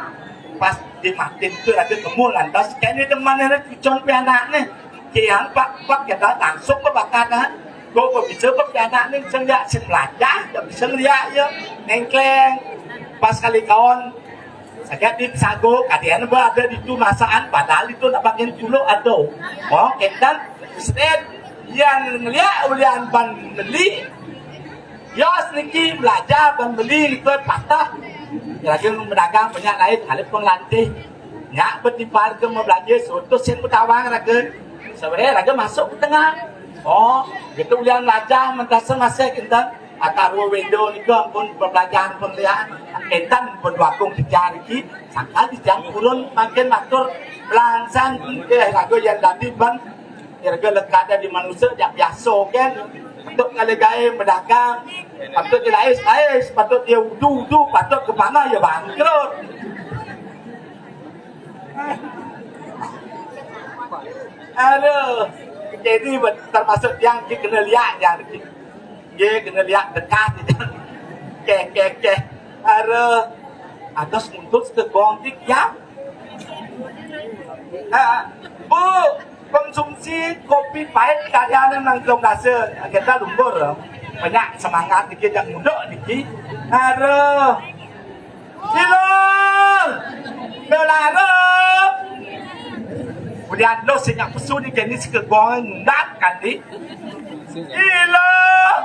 pas di makin tu ada temu lantas kini teman ni cucung pi anak ni. Kian pak pak kita langsung ke bakat ha. Kok kok bisa pak anak ni senja sing belajar, tak bisa ngeliat ya. Nengkleng. Pas kali kawan sakit di sago, kadian ba ada di tu masaan padahal itu nak bagian dulu ada. Oh, ketan state yang ngeliat ulian ban beli. Yos niki belajar ban beli niki patah. Lagi mendagang banyak lain, ada pengelatih. Nyak betimpal ke mau belanja soto sen betawang raga. Sebenarnya raga masuk ke tengah. Oh, gitu ulian belajar mentasa masih kinten. Atarwa weda nika ampun pembelajaran pemeliharaan. Kinten pun wakung kejar iki. Sangkal dijang purun makin matur. Langsang ke raga yang tadi ban. Irga lekada di manusia jak biasa kan. Patut kali gaya berdagang. Patut dia lais-lais. Patut dia udu-udu. Patut ke mana ya bangkrut. Aduh. Jadi termasuk yang dikena lihat yang dia kena lihat dekat. Keh keh keh. Aduh. Atas untuk ke gong dik ya. Ha, bu, konsumsi kopi pahit kayane nang belum rasa. Kita lumpur. Banyak semangat dikit yang muda dikit. Aduh. Ilung. Dolarung. Kemudian lo sing pesu ni kini si kegong ndak kan di. Ilung.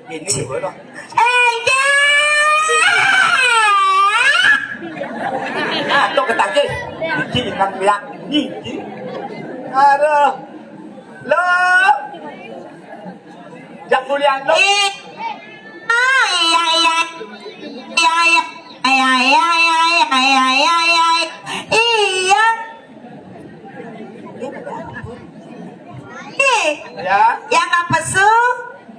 Ini juga loh. Eh, ya. Ah, tu ketake. Niki nang liak niki. Aduh. Lo. Jak kuliah lo. Iya, iya. Iya, iya. Iya, iya, iya, iya, iya, iya, iya. Iya. Ih, ya. Yang apa su?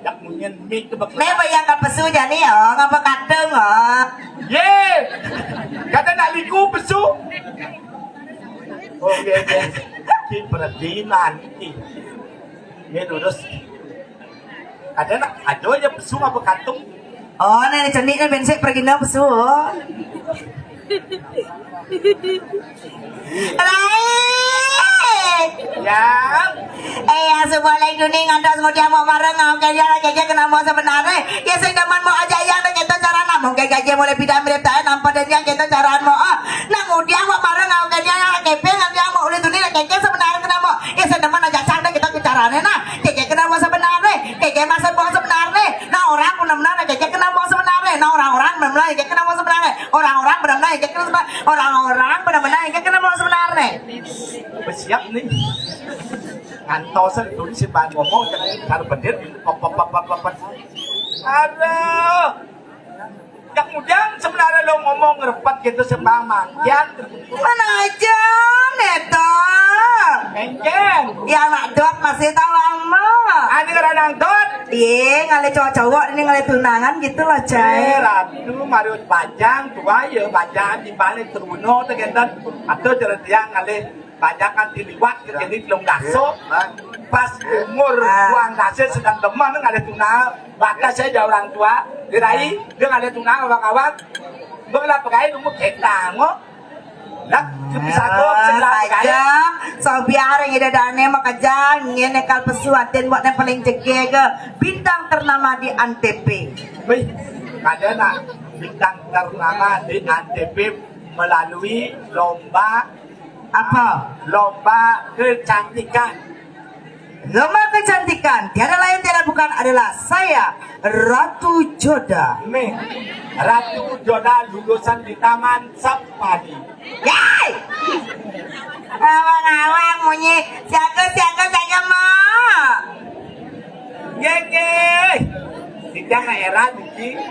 Yang munyin mik ke bak. Nih, yang apa su jadi ya? Ngapa kadang, oh? Ye. Kata nak liku pesu. Oke, oke. Ki peradilan. Ki. Ye, lurus. Ada nak, ada aja pesu apa katung? Oh, nih cenik nih bensek pergi nang pesu. Oh. Rai. Ya. Eh, ya, sebuah lain dunia ngantos ngudiang mau mareng, ngau kenya, kenya kena mau sebenarnya. Ya, sing demen mau aja yang ada kita cara namun kayak gaji mulai pindah mirip tak nampak dan yang kita cara mau. Ah, nah, ngudiang mau mareng, ngau kenya, kepeng, ngudiang mau ulit dunia, kenya sebenarnya kena mau. Ya, sing demen aja sang ada kita bicaranya, nah. Kenya kena mau sebenarnya. Kenya masa mau sebenarnya. Nah, orang benar-benar kenya kena mau sebenarnya. Nah, orang-orang benar-benar kenya kena mau sebenarnya. Orang-orang benar-benar kenya kena sebenarnya. Orang-orang benar-benar kenya kena mau sebenarnya. Bersiap nih. Ngantos itu si bahan ngomong, jangan kalau bener, pop, pop, pop, pop, pop. Aduh. Kemudian sebenarnya lo ngomong ngerepet gitu sembah mangkian. Mana aja, Neto? Engken. Ya, anak dot masih tahu ama. Ani kadang dot. Iya, ngalih cowok-cowok, ini ngalih tunangan gitu loh, Cai. Eh, Ratu, Mario bajang, tua ya, bajang di balik teruno, tuh, kenten. Atau cerita yang ngalih bajakan di liwat, jadi belum daso. Pas umur buang dasar sedang demen, ngalih tunangan. Bakas saya jauh orang tua. Dirai, dia ngalih tunangan, kawan-kawan. Mbok lah pegai nunggu kentang, mo. Lah, bisa kok, sebelah pegai. Saja, sobiar yang ida dane makajang, ngene kal pesuatin buat yang paling jege ke bintang ternama di Antv. Wih, ada nak bintang ternama di Antv melalui lomba apa? Lomba kecantikan. Lomba kecantikan tiada lain tiada bukan adalah saya, Ratu Joda. Nih, Ratu Joda lulusan di Taman Safari. Yay! Ngawang-ngawang munyi. Siaga, siaga, siaga, Mak. Nggih, nggih. Sidang era niki,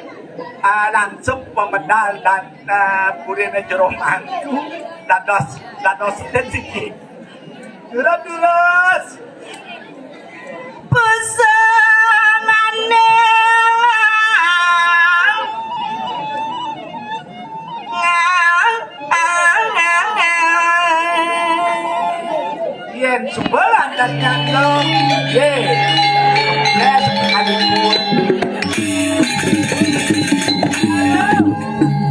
ah, langsung pemedal dan, ah, purine jero mangku dados, dados ten siki. Durus, durus. Pesenane. Yen sebelah dan nyandong, ye. Yes, aduh.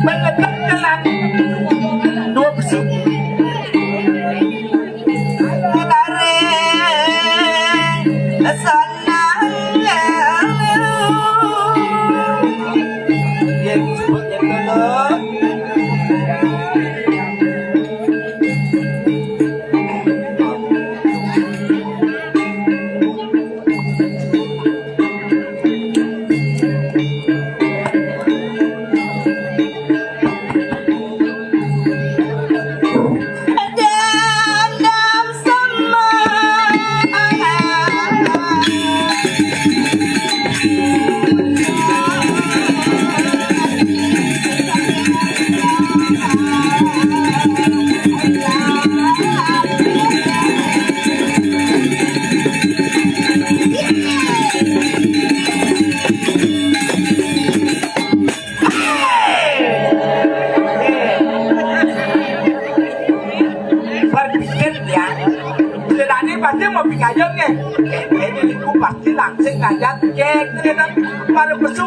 Bener-bener lah. Dua besuk. Tarik, senang. Yen sebut yen ngono. Berpikir ya, ceritanya pasti mau pikajeng ya. Ini aku pasti langsung ngajak cek, gitu kan. Malu pesu,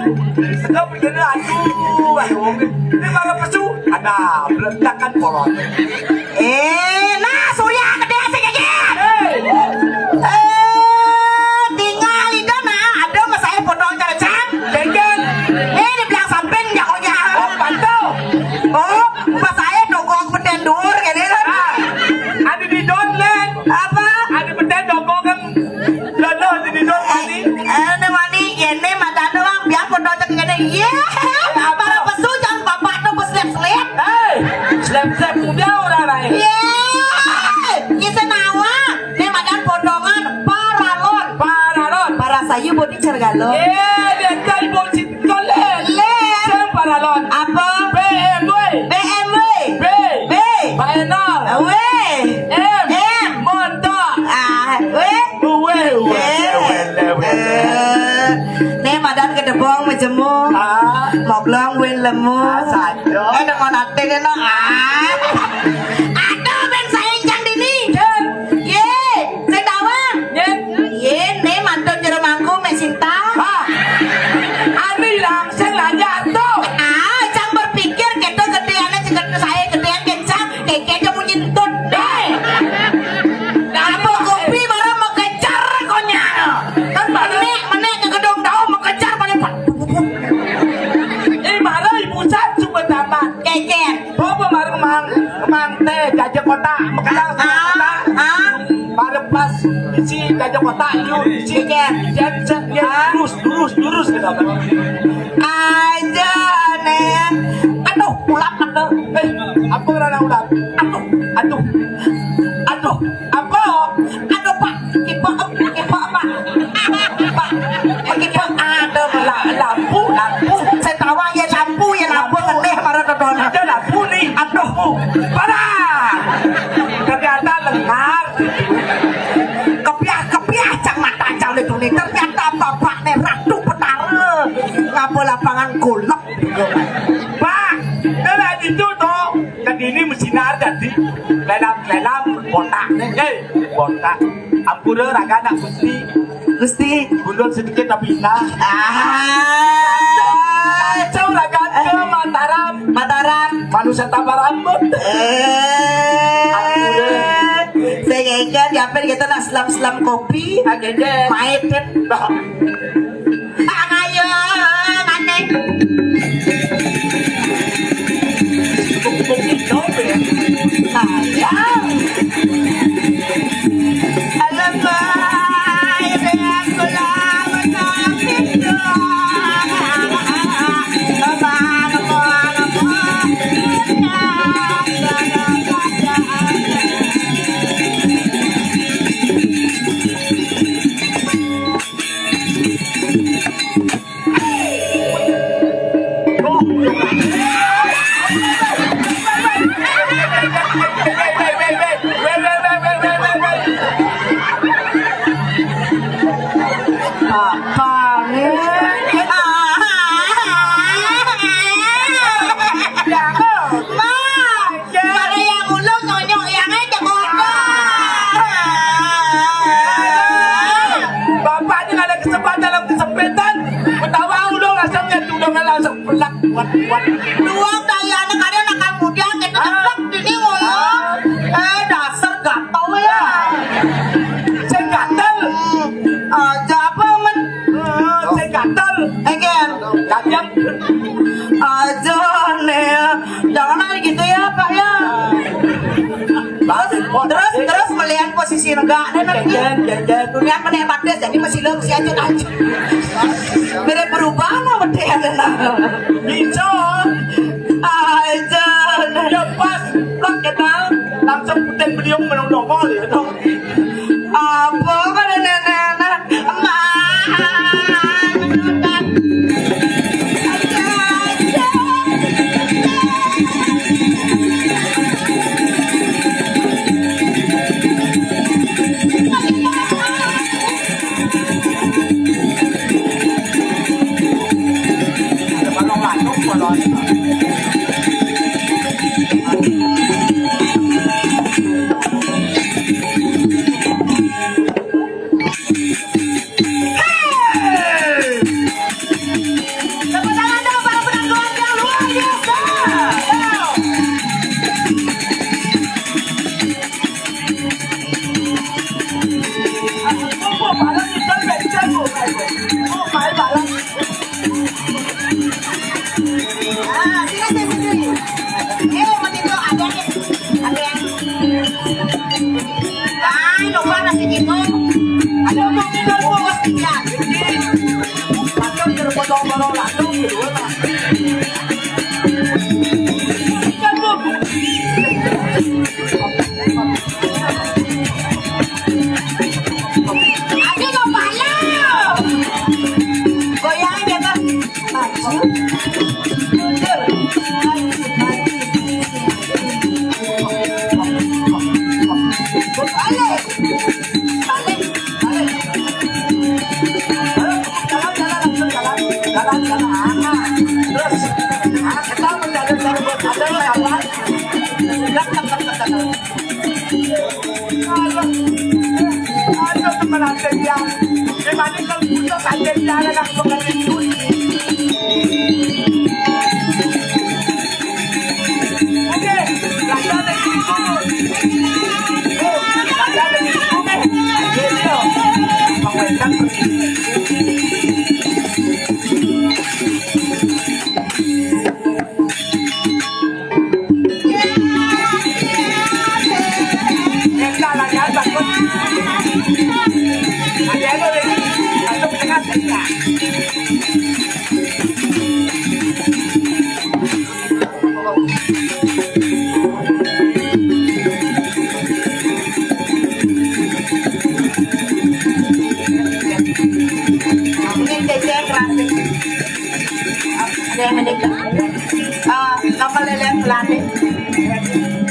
sudah pikirnya aduh, aduh, ini malu pesu, ada berontakan polon. Eh, nah, Surya gede sih kayak gini. Eh, tinggal itu nah, ada mas saya potong cara cang. Jengkel. Eh, di belakang samping jagonya. Oh, pantau. Oh, pas saya dogong beten dur, gitu kan. Ah, ada di don, Len. Apa? Ada beten dogong kan. Jodoh di don mani. Eh, ini mani, ini mata doang, biar potong cek gede. Iya. Para pesu jangan bapak tuh berselip-selip. Hei, selip-selip muda orang lain. Iya. Kita nawa. Ini madan potongan paralon. Paralon. Para sayu bodi cergalon. Eh, dia cari bodi cergalon. Lé. Sing paralon. Apa? B M W. B M W. B. B. Baenol. W. M. M. Montok. Ah, W. W. W. Eh. W. W. Eh. Nih madan gedebong majemuk. Ah. Moglong win lemu. Ah, saja. Eh, dengan hati nih, no. Ah. Aduh, ben saya jang dini. Jen. Ye, sing tawang. Jen. Ye, ne mantun jero mangku mek Sinta. Ha. Ari langsung aja tuh. Ah, cang berpikir gitu gedeane ceget saya. Kayaknya bunyi entut deh. Apa kopi barang mengejar konyol. Kan barang menek, menek ke gedung tahu mengejar pada pak. Ini barang ibu saya cuma tamat. Keket. Bawa barang mang, mang teh jaja kota, mengejar sama kota. Ah, ah. Barang pas isi jaja kota, yuk isi. Keket. Jen, jen, jen, lurus, lurus, lurus gitu. Aja nih. Aduh, ulat aduh. Eh, apa karena ulat? Aduh, aduh, aduh, apa? Aduh, Pak, kipa, kipa, Pak, Pak, kipa, ada la-, lampu, lampu. Saya tawa ya lampu, ya lampu, ngendeh marah dodona. Ada lampu nih. Aduh, Bu. Parah. Ternyata lengar. Kepiah-kepiah cang mata cang itu nih. Ternyata bapak nih Ratu Petara. Ngapa lapangan golek. Pak, dah lah gitu toh. Tadi ini mesti nada di lelam-lelam botak nih. Eh, botak. Ampura raga anak Gusti. Gusti. Gundul sedikit tapi indah. Ah. Kacau raga ke Mataram. Mataram. Manusia tambah rambut. Eh. Ampura. Saya ingat, diambil kita nak selam-selam kopi. Agak deh. Main kan. Bah. Ayo, aneh. Sayang. Alam, ayo, aku lawan. Pada yang ulung nyonyok yang aja kotor. Bapaknya nggak ada kesempatan dalam kesempitan. Ketawa ulung langsung dia tudungnya langsung pelak kuat kuat. Dua kali anak ada nakal muda kita ceplok di sini mulu. Eh, dasar gatel ya. Saya gatel. Hmm. Aja apa men? Hmm, saya gatel. Eger. Kalian aja nih. Jangan lagi gitu ya, Pak, ya. Terus, terus, terus melihat posisi negak nih, nih. Jajan, jajan. Dunia menek batis, jadi masih lurus aja aja. Beda berubah no, beda ya, nah. Bisa. Aja. Ya pas, pas kita langsung putar beliau menong nongol ya, dong. Apa pada nenek-nenek? Tepuk tangan dong para penonton yang luar biasa. Oh, my, my, my. Ah, sini, sini, sini. Eh, mau tidur, ada nih. Ada yang. Ah, lupa nasi tidur. Ada mau tidur, mau tidur. Ada yang potong-potong langsung gitu, Pak. Aduh, kepala. Goyang aja, Bang. Maju. Mundur. Maju, maju. Balik. Balik.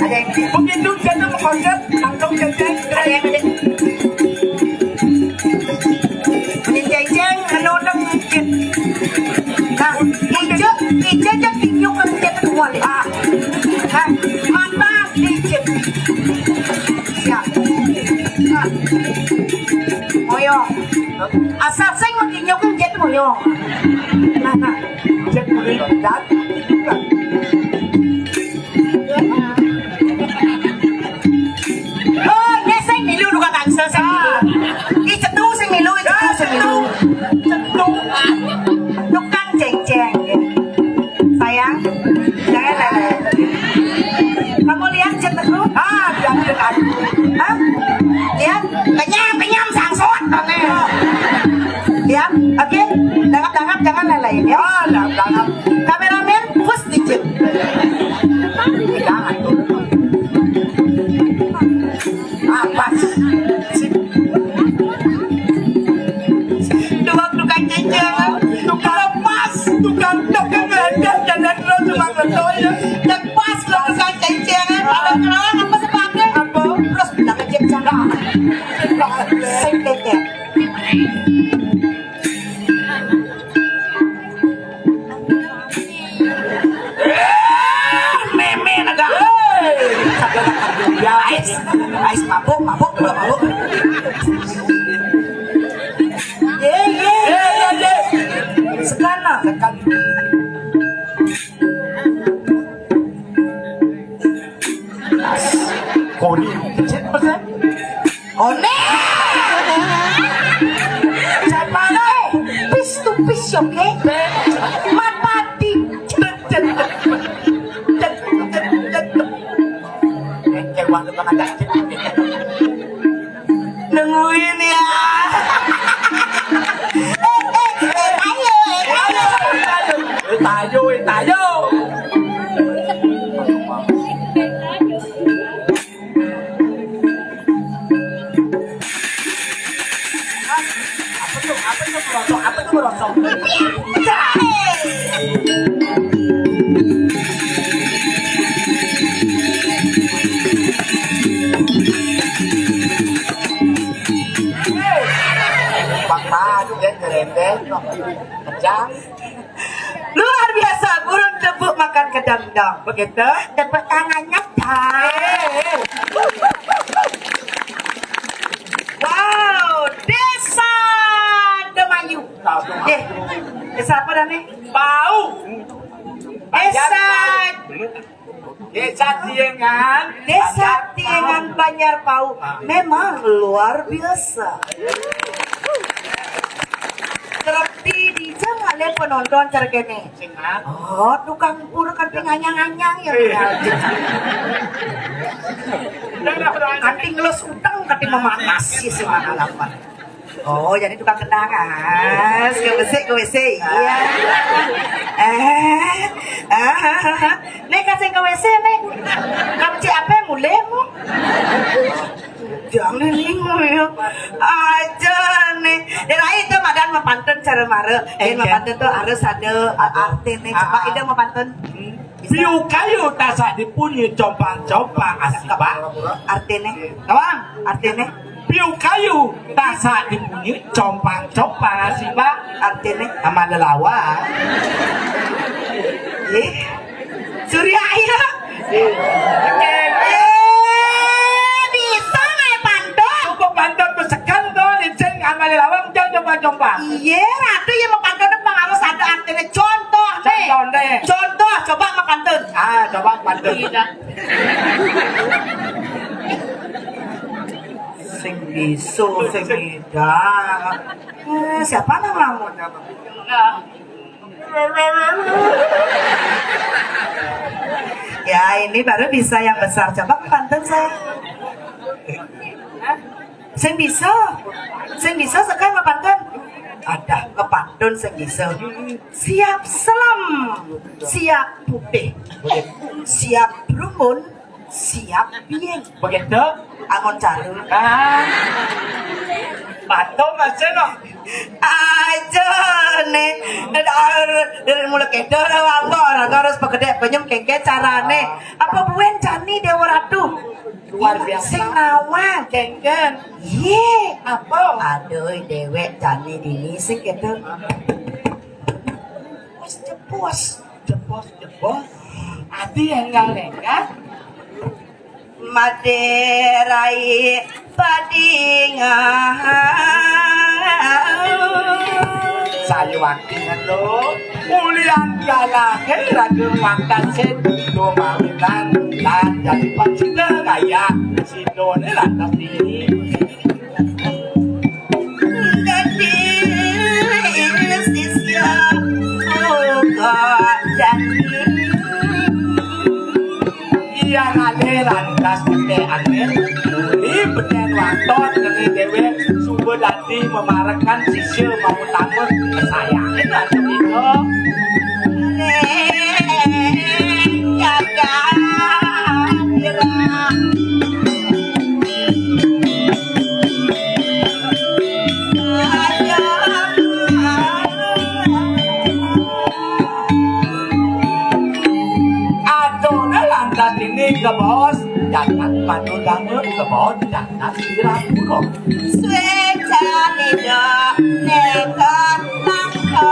Ada yang begitu jatuh ke konsep langsung jeng-jeng. Ada yang ada. Mending jeng-jeng, menodong jeng. Nah, ijo, ijo jeng tinjuk ke jeng kuali. Ah. Nah, mata dijeng. Siap. Nah. Moyo. Asal sing mau tinjuk ke jeng moyo. Nah, nah. Jeng kuali. Oh, iya, sing milu tukang tangsel, sing milu. Ih, cetu sing milu, ih, cetu sing milu. Cetu. Tukang ceng-ceng. Sayang, jangan lele. Kamu lihat cetu? Ah, lihat, lihat. Hah? Lihat? Kenyang, kenyang, sangsot. Lihat, oke? Dangap-dangap, jangan lele, ya. Ah, dangap-dangap. Kameramen, fokus dikit. Jangan. Ah, pas. Tukang, tukang ceng-ceng, tukang emas, tukang, tukang geledek, dan, dan terus tukang betul, ya. Yang pas, tukang ceng-ceng, kalau kenalan apa sepatu? Apa? Terus bilang aja, jangan. Sing keke. Meme naga. Hei. Ya, ais. Ais mabuk, mabuk, mabuk, mabuk. Ye, ye, ye, ye. Sekana. Kori. Cek pesan. One. Siapa lo? Pis to pis, oke? Mata di. Nungguin ya. Eh, eh, eh, ayo, eh, ayo. Eh, tayo, eh, tayo. Apa tuh? Apa tuh merosot? Apa tuh merosot? Pak Pak, dia ngerembeng, kejang. Luar biasa, burung tepuk makan kedondong. Begitu? Tepuk tangannya, Pak. Eh, eh. Wow, Desa Demayu. Tahu. Eh, desa apa namanya? Pau. Desa Desa Tiengan, Desa Banjar Tiengan, Pau. Banjar Pau. Ah. Memang luar biasa. Terlebih di jangan penonton cerkene. Sing, ah. Oh, tukang pur kanti nganyang-nganyang ya. Iya. Kanti ngelus utang, kanti memanas sih semua halaman. Oh, jadi tukang kendangan. Ke W C, ke W C. Iya. Eh, ah, nih kasih ke W C nih. Kamu cek apa mulai mu? Jangan nih, ya. Aja nih. Dia lain tuh madan mapantun cara mare. Eh, mapantun tuh harus ada arti nih. Coba ide mapantun. Piu kayu tasak dipunyi compang-compang asibak. Artine? Tawang. Artine? Piu kayu tasak dipunyi compang-compang asibak. Artine? Sama lelawa. Eh? Surya iya. Eh, bisa nggak ya pantun? Cukup pantun besekan tuh, licin sama lelawa, jangan compang-compang. Iya, ratu yang mau pantun harus ada artinya. Contoh nih. Contoh nih. Contoh, coba mau pantun. Ah, coba pantun. Iya. Sing bisa, sing ida. Eh, siapa namamu? Ya, ini baru bisa yang besar. Coba pantun saya. Sing bisa, sing bisa sekarang pantun. Ada kepantun sing bisa. Siap selam, siap putih, siap rumun, siap biyen. Begitu? Angon caru. Ah. Patung aja no. Ah, Aja né. Dar, dari mula kéto apa ora harus pegedé penyem kéngkén carané. Apa buin jani Déwa Ratu? Luar biasa. Sing nawang. Kéngkén. Yé. Apa? Aduh, déwék jani dini sing kéto. Jebos, jebos. Jebos, jebos. Adi énggal-énggal. Madé rai padingan. Sayuwakti ngelo, ulian galahé raga pangkat sing do mawinan lan jadi pacita gaya sidoné lantas dini. Dadi sisya kok jani. Iya ngalih lantas tekek angin. Di beten waton kene dhewe suba dadi memarekan sisya mau utama kesayangan atau ino. Ring jagat. Adone lantas ini kebos jagat Madudama, kebos jagat Wirapura. Swecane dok neka mangko.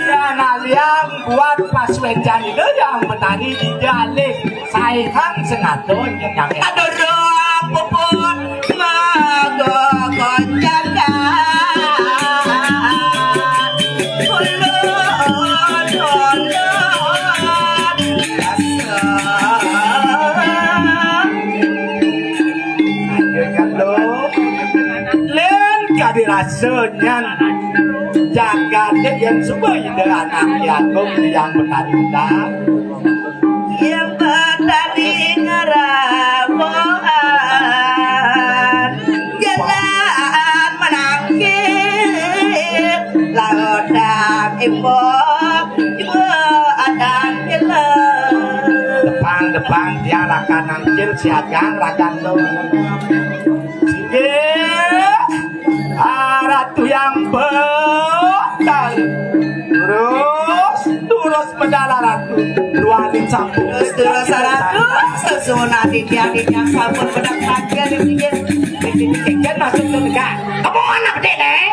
Ya, nalian buat pas wecan itu yang petani tidak alih. Saihang sengaja nyedang. Aduh, rong puput mago konjakan. Ulun, ulun, rasa. Ayo, kan, lo. Len kadi rasa nyan. Jagate yen suba Ida Anak Agung yang petani. Yang petani ngerabohan jalan menangkis lautan imbok ibu adang jelas. Depan-depan dia rakan nangkil siagang rakan tu. Singgih. Ah, Ratu yang betal. Terus, terus medal Ratu. Dua ning sampung. Terus, terus, Ratu. Sesunan titiang, titiang sampun bedak saja di pinggir. Di pinggir. Jen masuk ke negara. Kamu anak dek, eh?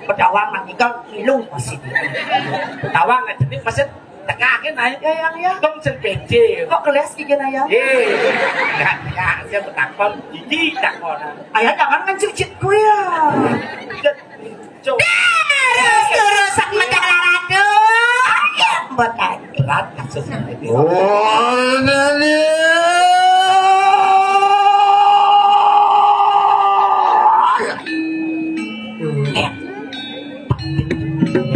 Pedawang nak ikan ilu masih. Pedawang nak jenik masih. Tengah kan, Nay? Ya, Yang, ya. Dong sing pece. Kok keles gigi, Nay, ya? Eh, enggak, enggak. Saya bertakon. Gigi takon. Ayah jangan ngencicit ku ya. Terus, terus, sak medal Ratu. Ya, buat aja. Berat kasusnya. Oh, ini. Eh.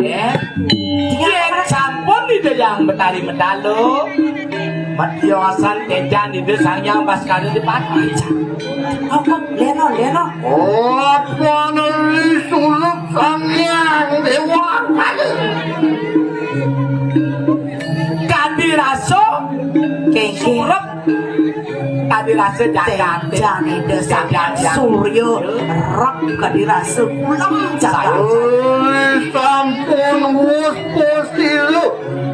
Ya. Yen sampun Ida Yang Betari medal lo. Matiosan tejan Ida Sang Hyang Baskara dipati. Apa? Leno, leno. Apa neli surup Sang Hyang Dewa Kali? Kadi rasa. Kengkeng. Surup kadi rasa jagat. Jani desa jagat. Surya rek kadi rasa kulem jagat. Oi, sampun wus pusila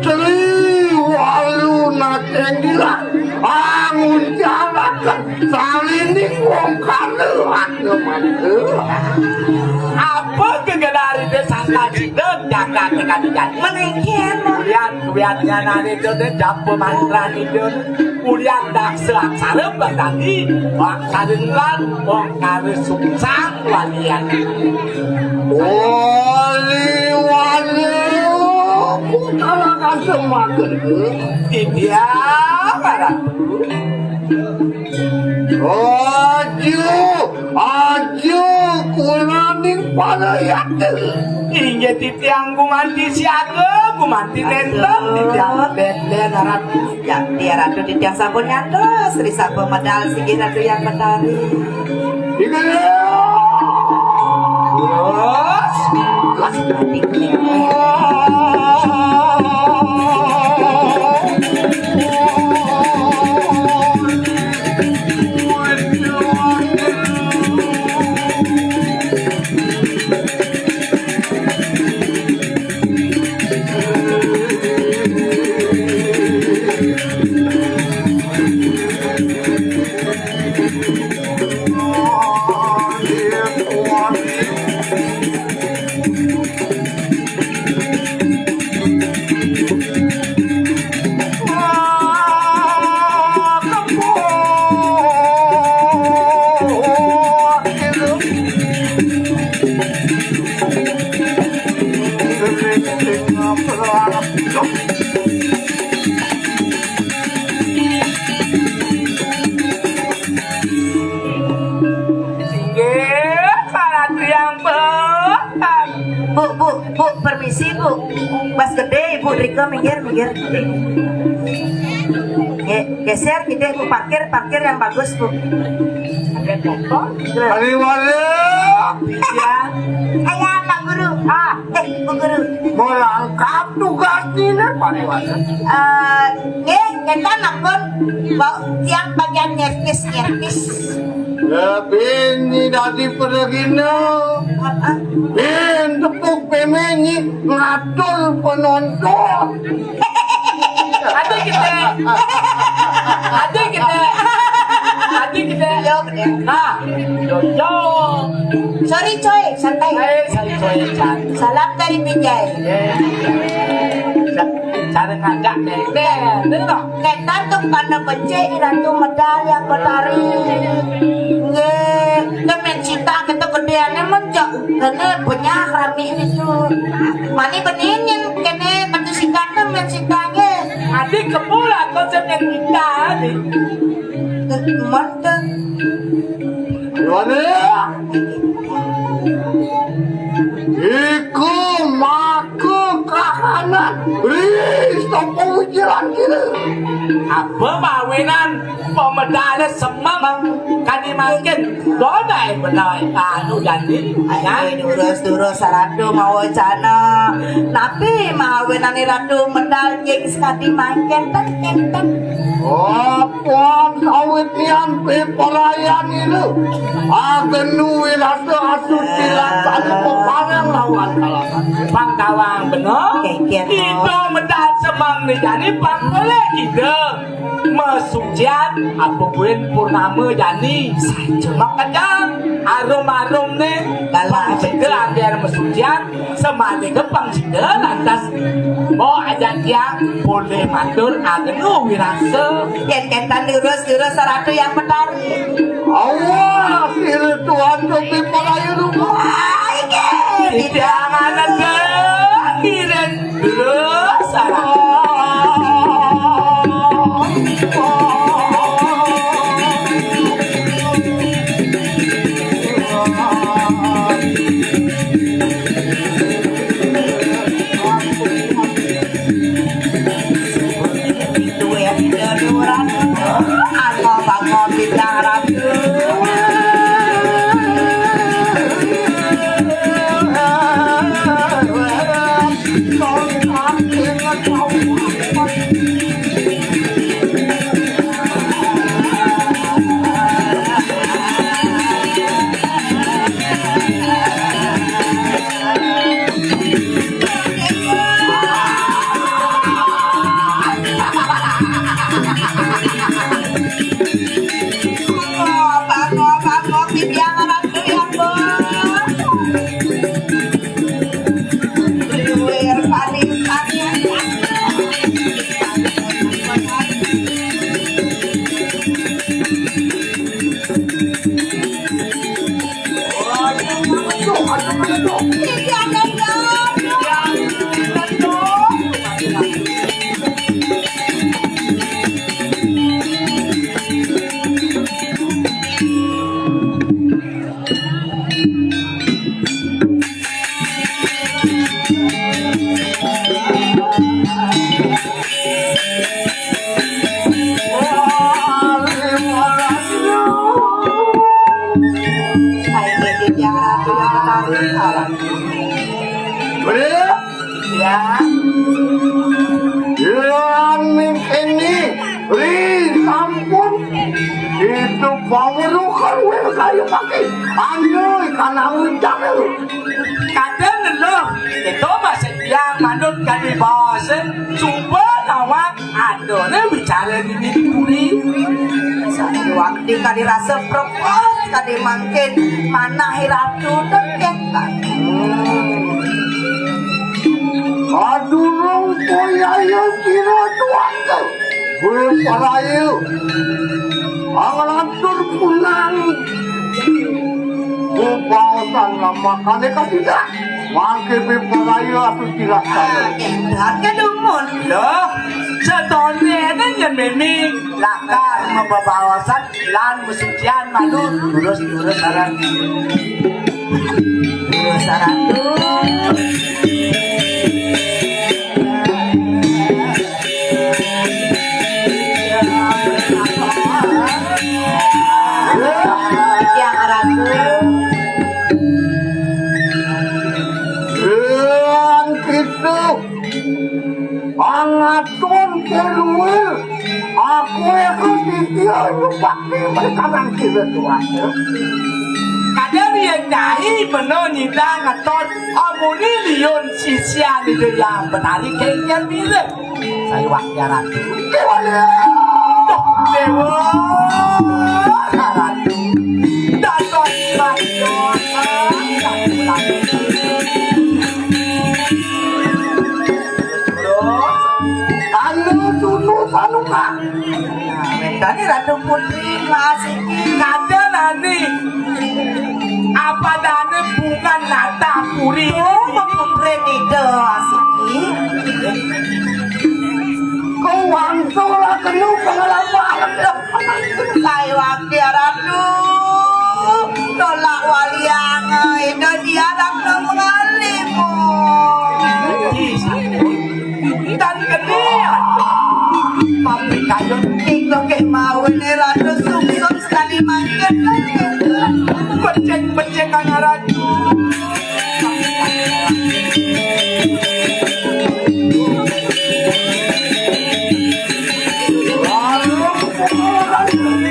Sri Walu Natenggilah. Bangun jalakan salining wong kala. Apa gegedar ide sangka cita jagat kadi jani? Menengken. Kulian, kulian nyanane ide, japa mantrane ide. Ulian daksa aksara batati, aksara nular, ongkara sungsang walian. Wali wali kutara kasemaken. India Ratu. Aju, aju kulaning para yati. Inggih titiang gumanti siaga, gumanti nenten titiang. Benden Ratu. Yakti Ratu titiang sampun nyantos, ri sampun medal sigi Ratu Yang Betari. Terus, Pas gedé, Ibu, rika, minggir, minggir. Ge-, geser gedé, Bu, parkir, parkir yang bagus, Bu. Ada motor. Pariwara. Ya. Saya, Pak Guru. Ah, eh, Bu Guru. Mau lengkap tugasnya, Pariwara. Eh, nggih, kita nepun, Pak, tiang bagian nyervis, nyervis. Ya, bini dadi pergina. Heeh. Bin tepuk pemeni ngatur penonton. Ada kita. Ada kita. Ada kita. Yo, gedé. Nah, yo, yo. Sorry, coy, santai. Eh, sorry, coy, santai. Salam dari Binjai. Eh, cara ngajak deh. Deh, deh, deh. Kénten tuh karena becik Ratu Medal yang Betari. Nggih, demen cinta kita gedéané menjak. Kéné banyak rame itu. Mani bening yang kéné mati singkatnya men singkatnya. Adi kepula konsep yang kita adi. Mantap. Gimana? Iku maka kahanan. Ih, sapa ujiran kira. Apa mawinan pemedale semang kadi mangkin. Dodai benai anu dadi. Ayo, durus-durus saratu mawacana. Napi mawinan Ratu Medal ing sekadi mangkin ten kenten. Apa sawit nian pipelayan itu? Agenu wirasa asuci laksana pepanang lawan kalasan. Pangkawang bener. Kéngkén. Ida medal semang nijani pangkole ida. Mesucian apa buin purnama jani. Makejang arum-arumne. Galah pang sida betul. Angger mesucian. Semane gepeng sida lantas. Mo ajak tiang boleh matur agenu wirasa. Yen kentan lurus-lurus saratu yang petari. Awas, ira Tuhan tupi pelayu rumah. Wah, iki. Tidak mana dah, iren lurus saratu. Ya. Lan ning kene, ri sampun. Itu pangerukan wer kayu pakai. Andoi kana ucap lu. Kadang ngeluh, itu masih yang manut kadi bos. Coba nawang andone bicara di duri. Satu waktu kadi rasa propos, kadi mangkin manah ratu deket. Kadurung koyaya kira tuan tu. Gue parayu. Anglatur punang. Bubaosan lamakane kasidak. Mangke gue parayu atuh tidak. Ah, endah kedumun. Loh, setone ini yang mimi lakar membabaosan lan mesucian malu. Terus, terus, saran. Terus, saran. Aku iku sisia anu bakti mrikanan sira tuan. Kadang yen nyai mena nyidang ngeton amuni liun sisian Ida Hyang Betari kengken mirip. Saya wakil ratu. Dewa. Duh, Dewa. Ratu. Dados Raja. Terus, anu dulu panuka. Nah, wédane Ratu Putri Mas iki. Kadang ani. Apa dane bungan nata puri? Oh, putri Ida Mas iki. Kau wangsul kenu pengalaman. Saya wakil Ratu. Tolak waliang, Ida diarap mengalihmu. Tan kene. Pabrik kayu. Iko ke mau ne Ratu sungsung sekali mangkin. Becek-becek anak Ratu.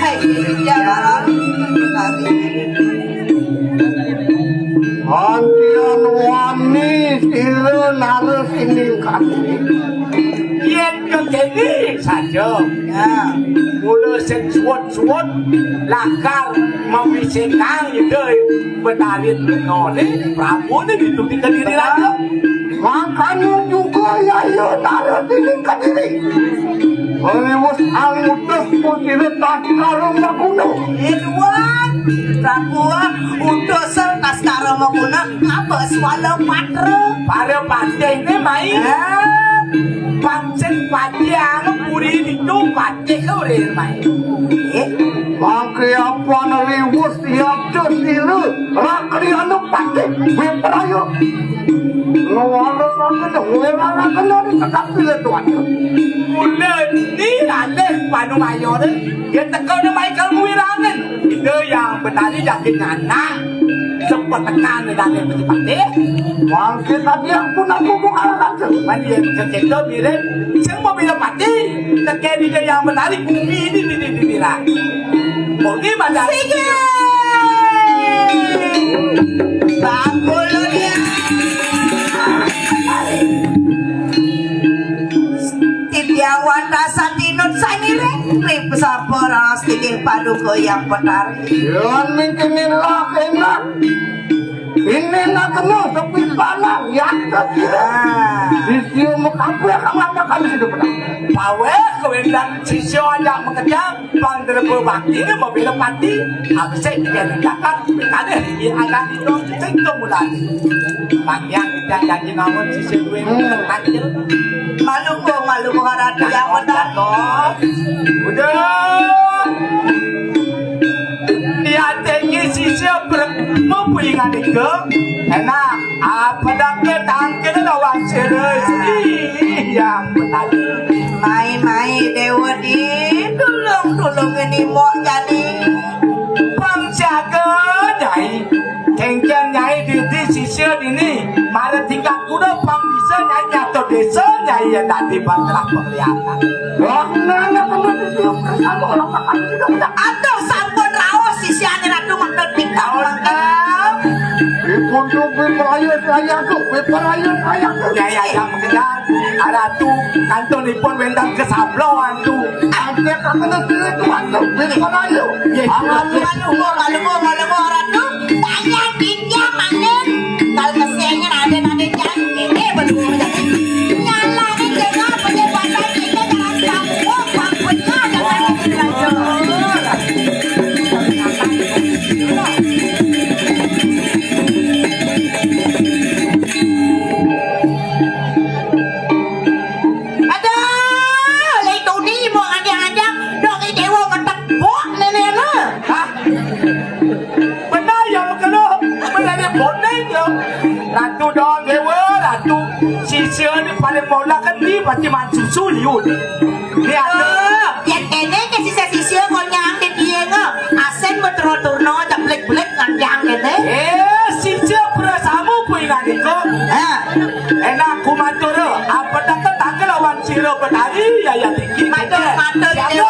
Hai, jangan. Antian wani sira nara sining kati. Yen kekene saja. Ya. Mula sing suwut-suwut lakar mawisekang Ida Betari nengone Prabune dituti Kediri Raja. Makanya juga ya, ya, nara sining Kediri. Liwus angutus pusira tatkala maguna. Edward, Prabu, utus tatkala maguna, ngapa swala patra? Para patihne mai. Eh? Pancen patih anu puri ditu patih ore mai. Eh? Mangke apa liwus yadus sira rakriana patih Wipraya. Nuwun rakan, nuwun rakan, tetap pilih tuan. Mula ni alih panumayane, yen teka ne Michael Muiranen. Ida Hyang Betari yakin anak sepetekan dane Pati. Mangke tadi aku nak bubuh arah kancil. Man yen kekento mirip, sing mau bila pati, teken Ida Hyang Betari bumi ini di di di di. Bumi Betari. Sige! Bakul dia. Titiang wanda satinut sanire, rip sabar astinggih paduka Hyang Betari. Yan mingkinin lah enak. Ini nak kena sepi panas, ya, sepi. Ah. Sisia mekabeh kang apakan sida pedang. Paweh kawendang sisia ajak makejang. Pandreba bakti ne mabela pati, abisik tiga tindakan, kadeh di anak itu sing kemulan. Bagian kita janji namun sisi duit kecil. Malu kok, malu kok, ada yang benar. Udah. Ya, tinggi sisi ber-, mempunyai tiga. Enak. Apa dak ketangkil lawan serius? Ih, yang benar. Mai-mai Dewa di tulung-tulung ini mok jadi. Pang siaga, Nyai. Kengken Nyai di, di sisir ini. Mara tingkat kuda pang bisa Nyai nyata desa Nyai yang tadi bang telah penglihatan. Wah, nana kamu di sini bersama orang makan juga. Aduh, sampun raos sisiane Ratu matur tingkah. Raos, mangke. Ipun tu piperaya sayangku, piperaya sayangku. Ya, ya, ya, mengejar. Ratu, kantonipun wénten kesabloan tu. Angkat tangan dulu tu, Ratu, piperaya. Ya, ya. Malu, malu, malu, malu, malu, Ratu. Tanya tinggi mangke. Kal kesenya ada, ada janji. Nyalane jeneng penyebatan kita jangan sanggup, pangkutnya jangan dilanjut. Aduh, le tuni mau anjang-anjang, dong i dewa ngetepok nenek lu. Hah? Benar ya, betul. Benar ya, bonek ya. Ratu dong dewa, ratu. Sisir ni paling mula kan ni, pasti mansusu liu ni. Ni ada. Oh, yang kene ke sisa-sisa kau nyang di dia nge. Asen betul-betul no, ceplek-plek nganjang kene. Eh, sisir pura samu pun ingat iko. Ha. Enak ku matur, apa tak ketangkal lawan sira petani, ya, ya, tinggi. Matur, matur, Siapa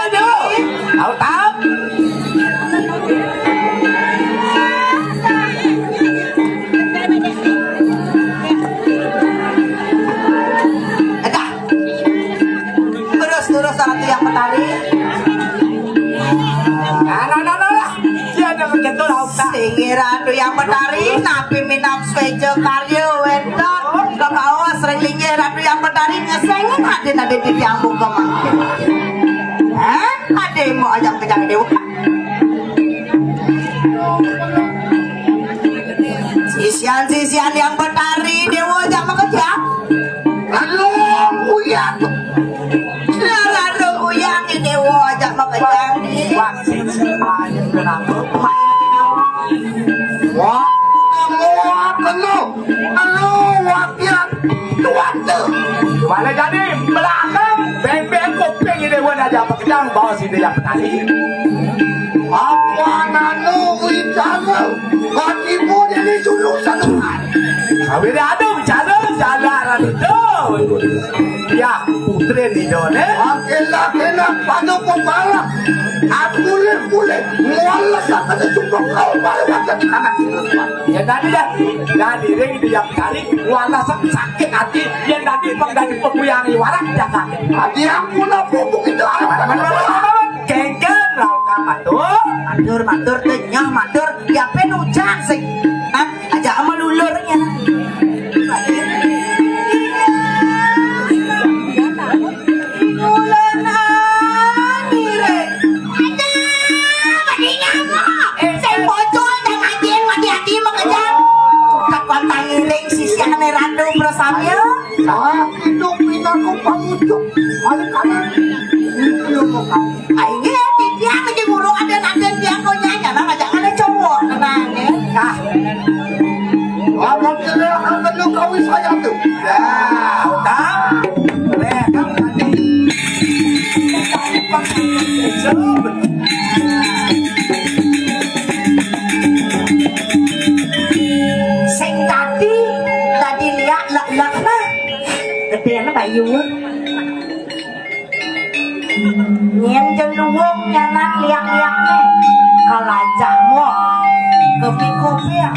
Ratu Hyang Betari, napi minab sweja karya wénten, kabaos ring linggih Ratu Hyang Betari, ngesengin hadin adi titiang buka mangkin. Hah? Adi mau ajak kejang dewa. Sisian-sisian Hyang Betari, dewa ajak makejang. Lalu uyang. Lalu uyang, dewa ajak makejang. Wah, sing sing main kenapa? Wah, kamu apa lu? Lu wakilan tuan tuh. Malah jadi belakang, beng-beng kuping ini gua aja pegang bawa sini yang petani. Apa nanu wicara? Batimu jadi suluk salukan. Kami dah ada bicara, jalan itu. Ya, putri di done. Akhirnya kena pada pembalap. Aku boleh, boleh. Mualah tak ada sumpah kau balik macam anak. Ya tadi dah. Dah diri itu yang tadi. Mualah sak-, sakit hati. Yang tadi pang dari pembuyang iwarak dia sakit. Hati aku nak pupuk itu. Kengken, rauka matur. Matur, matur, kenyang, matur. Diape nujang sing. Nah, aja ama lulurnya. Lulur ngiring. Aja, mendingan lo. Sing bocor dan ajin mati hati makejang. Kekuatan ngiring sisiane Ratu Prasamya. Salah hidup pinaku pangucuk. Balik kanan. Itu yang mau kamu. Ah, ini ya, titiang lagi ngurung aden-aden tiang kok nyanyi, nah, ngajak ada cowok, kenane. Nah. Abang kira akan lu kawin saya tuh. Ya, utang. Rekam tadi. Sing tadi, tadi liak lek-lek nah. Gedene bayu. Nyen jeluwung nyanan liak-liakne. Kalajah mo. Kopi-kopi ya.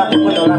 Ando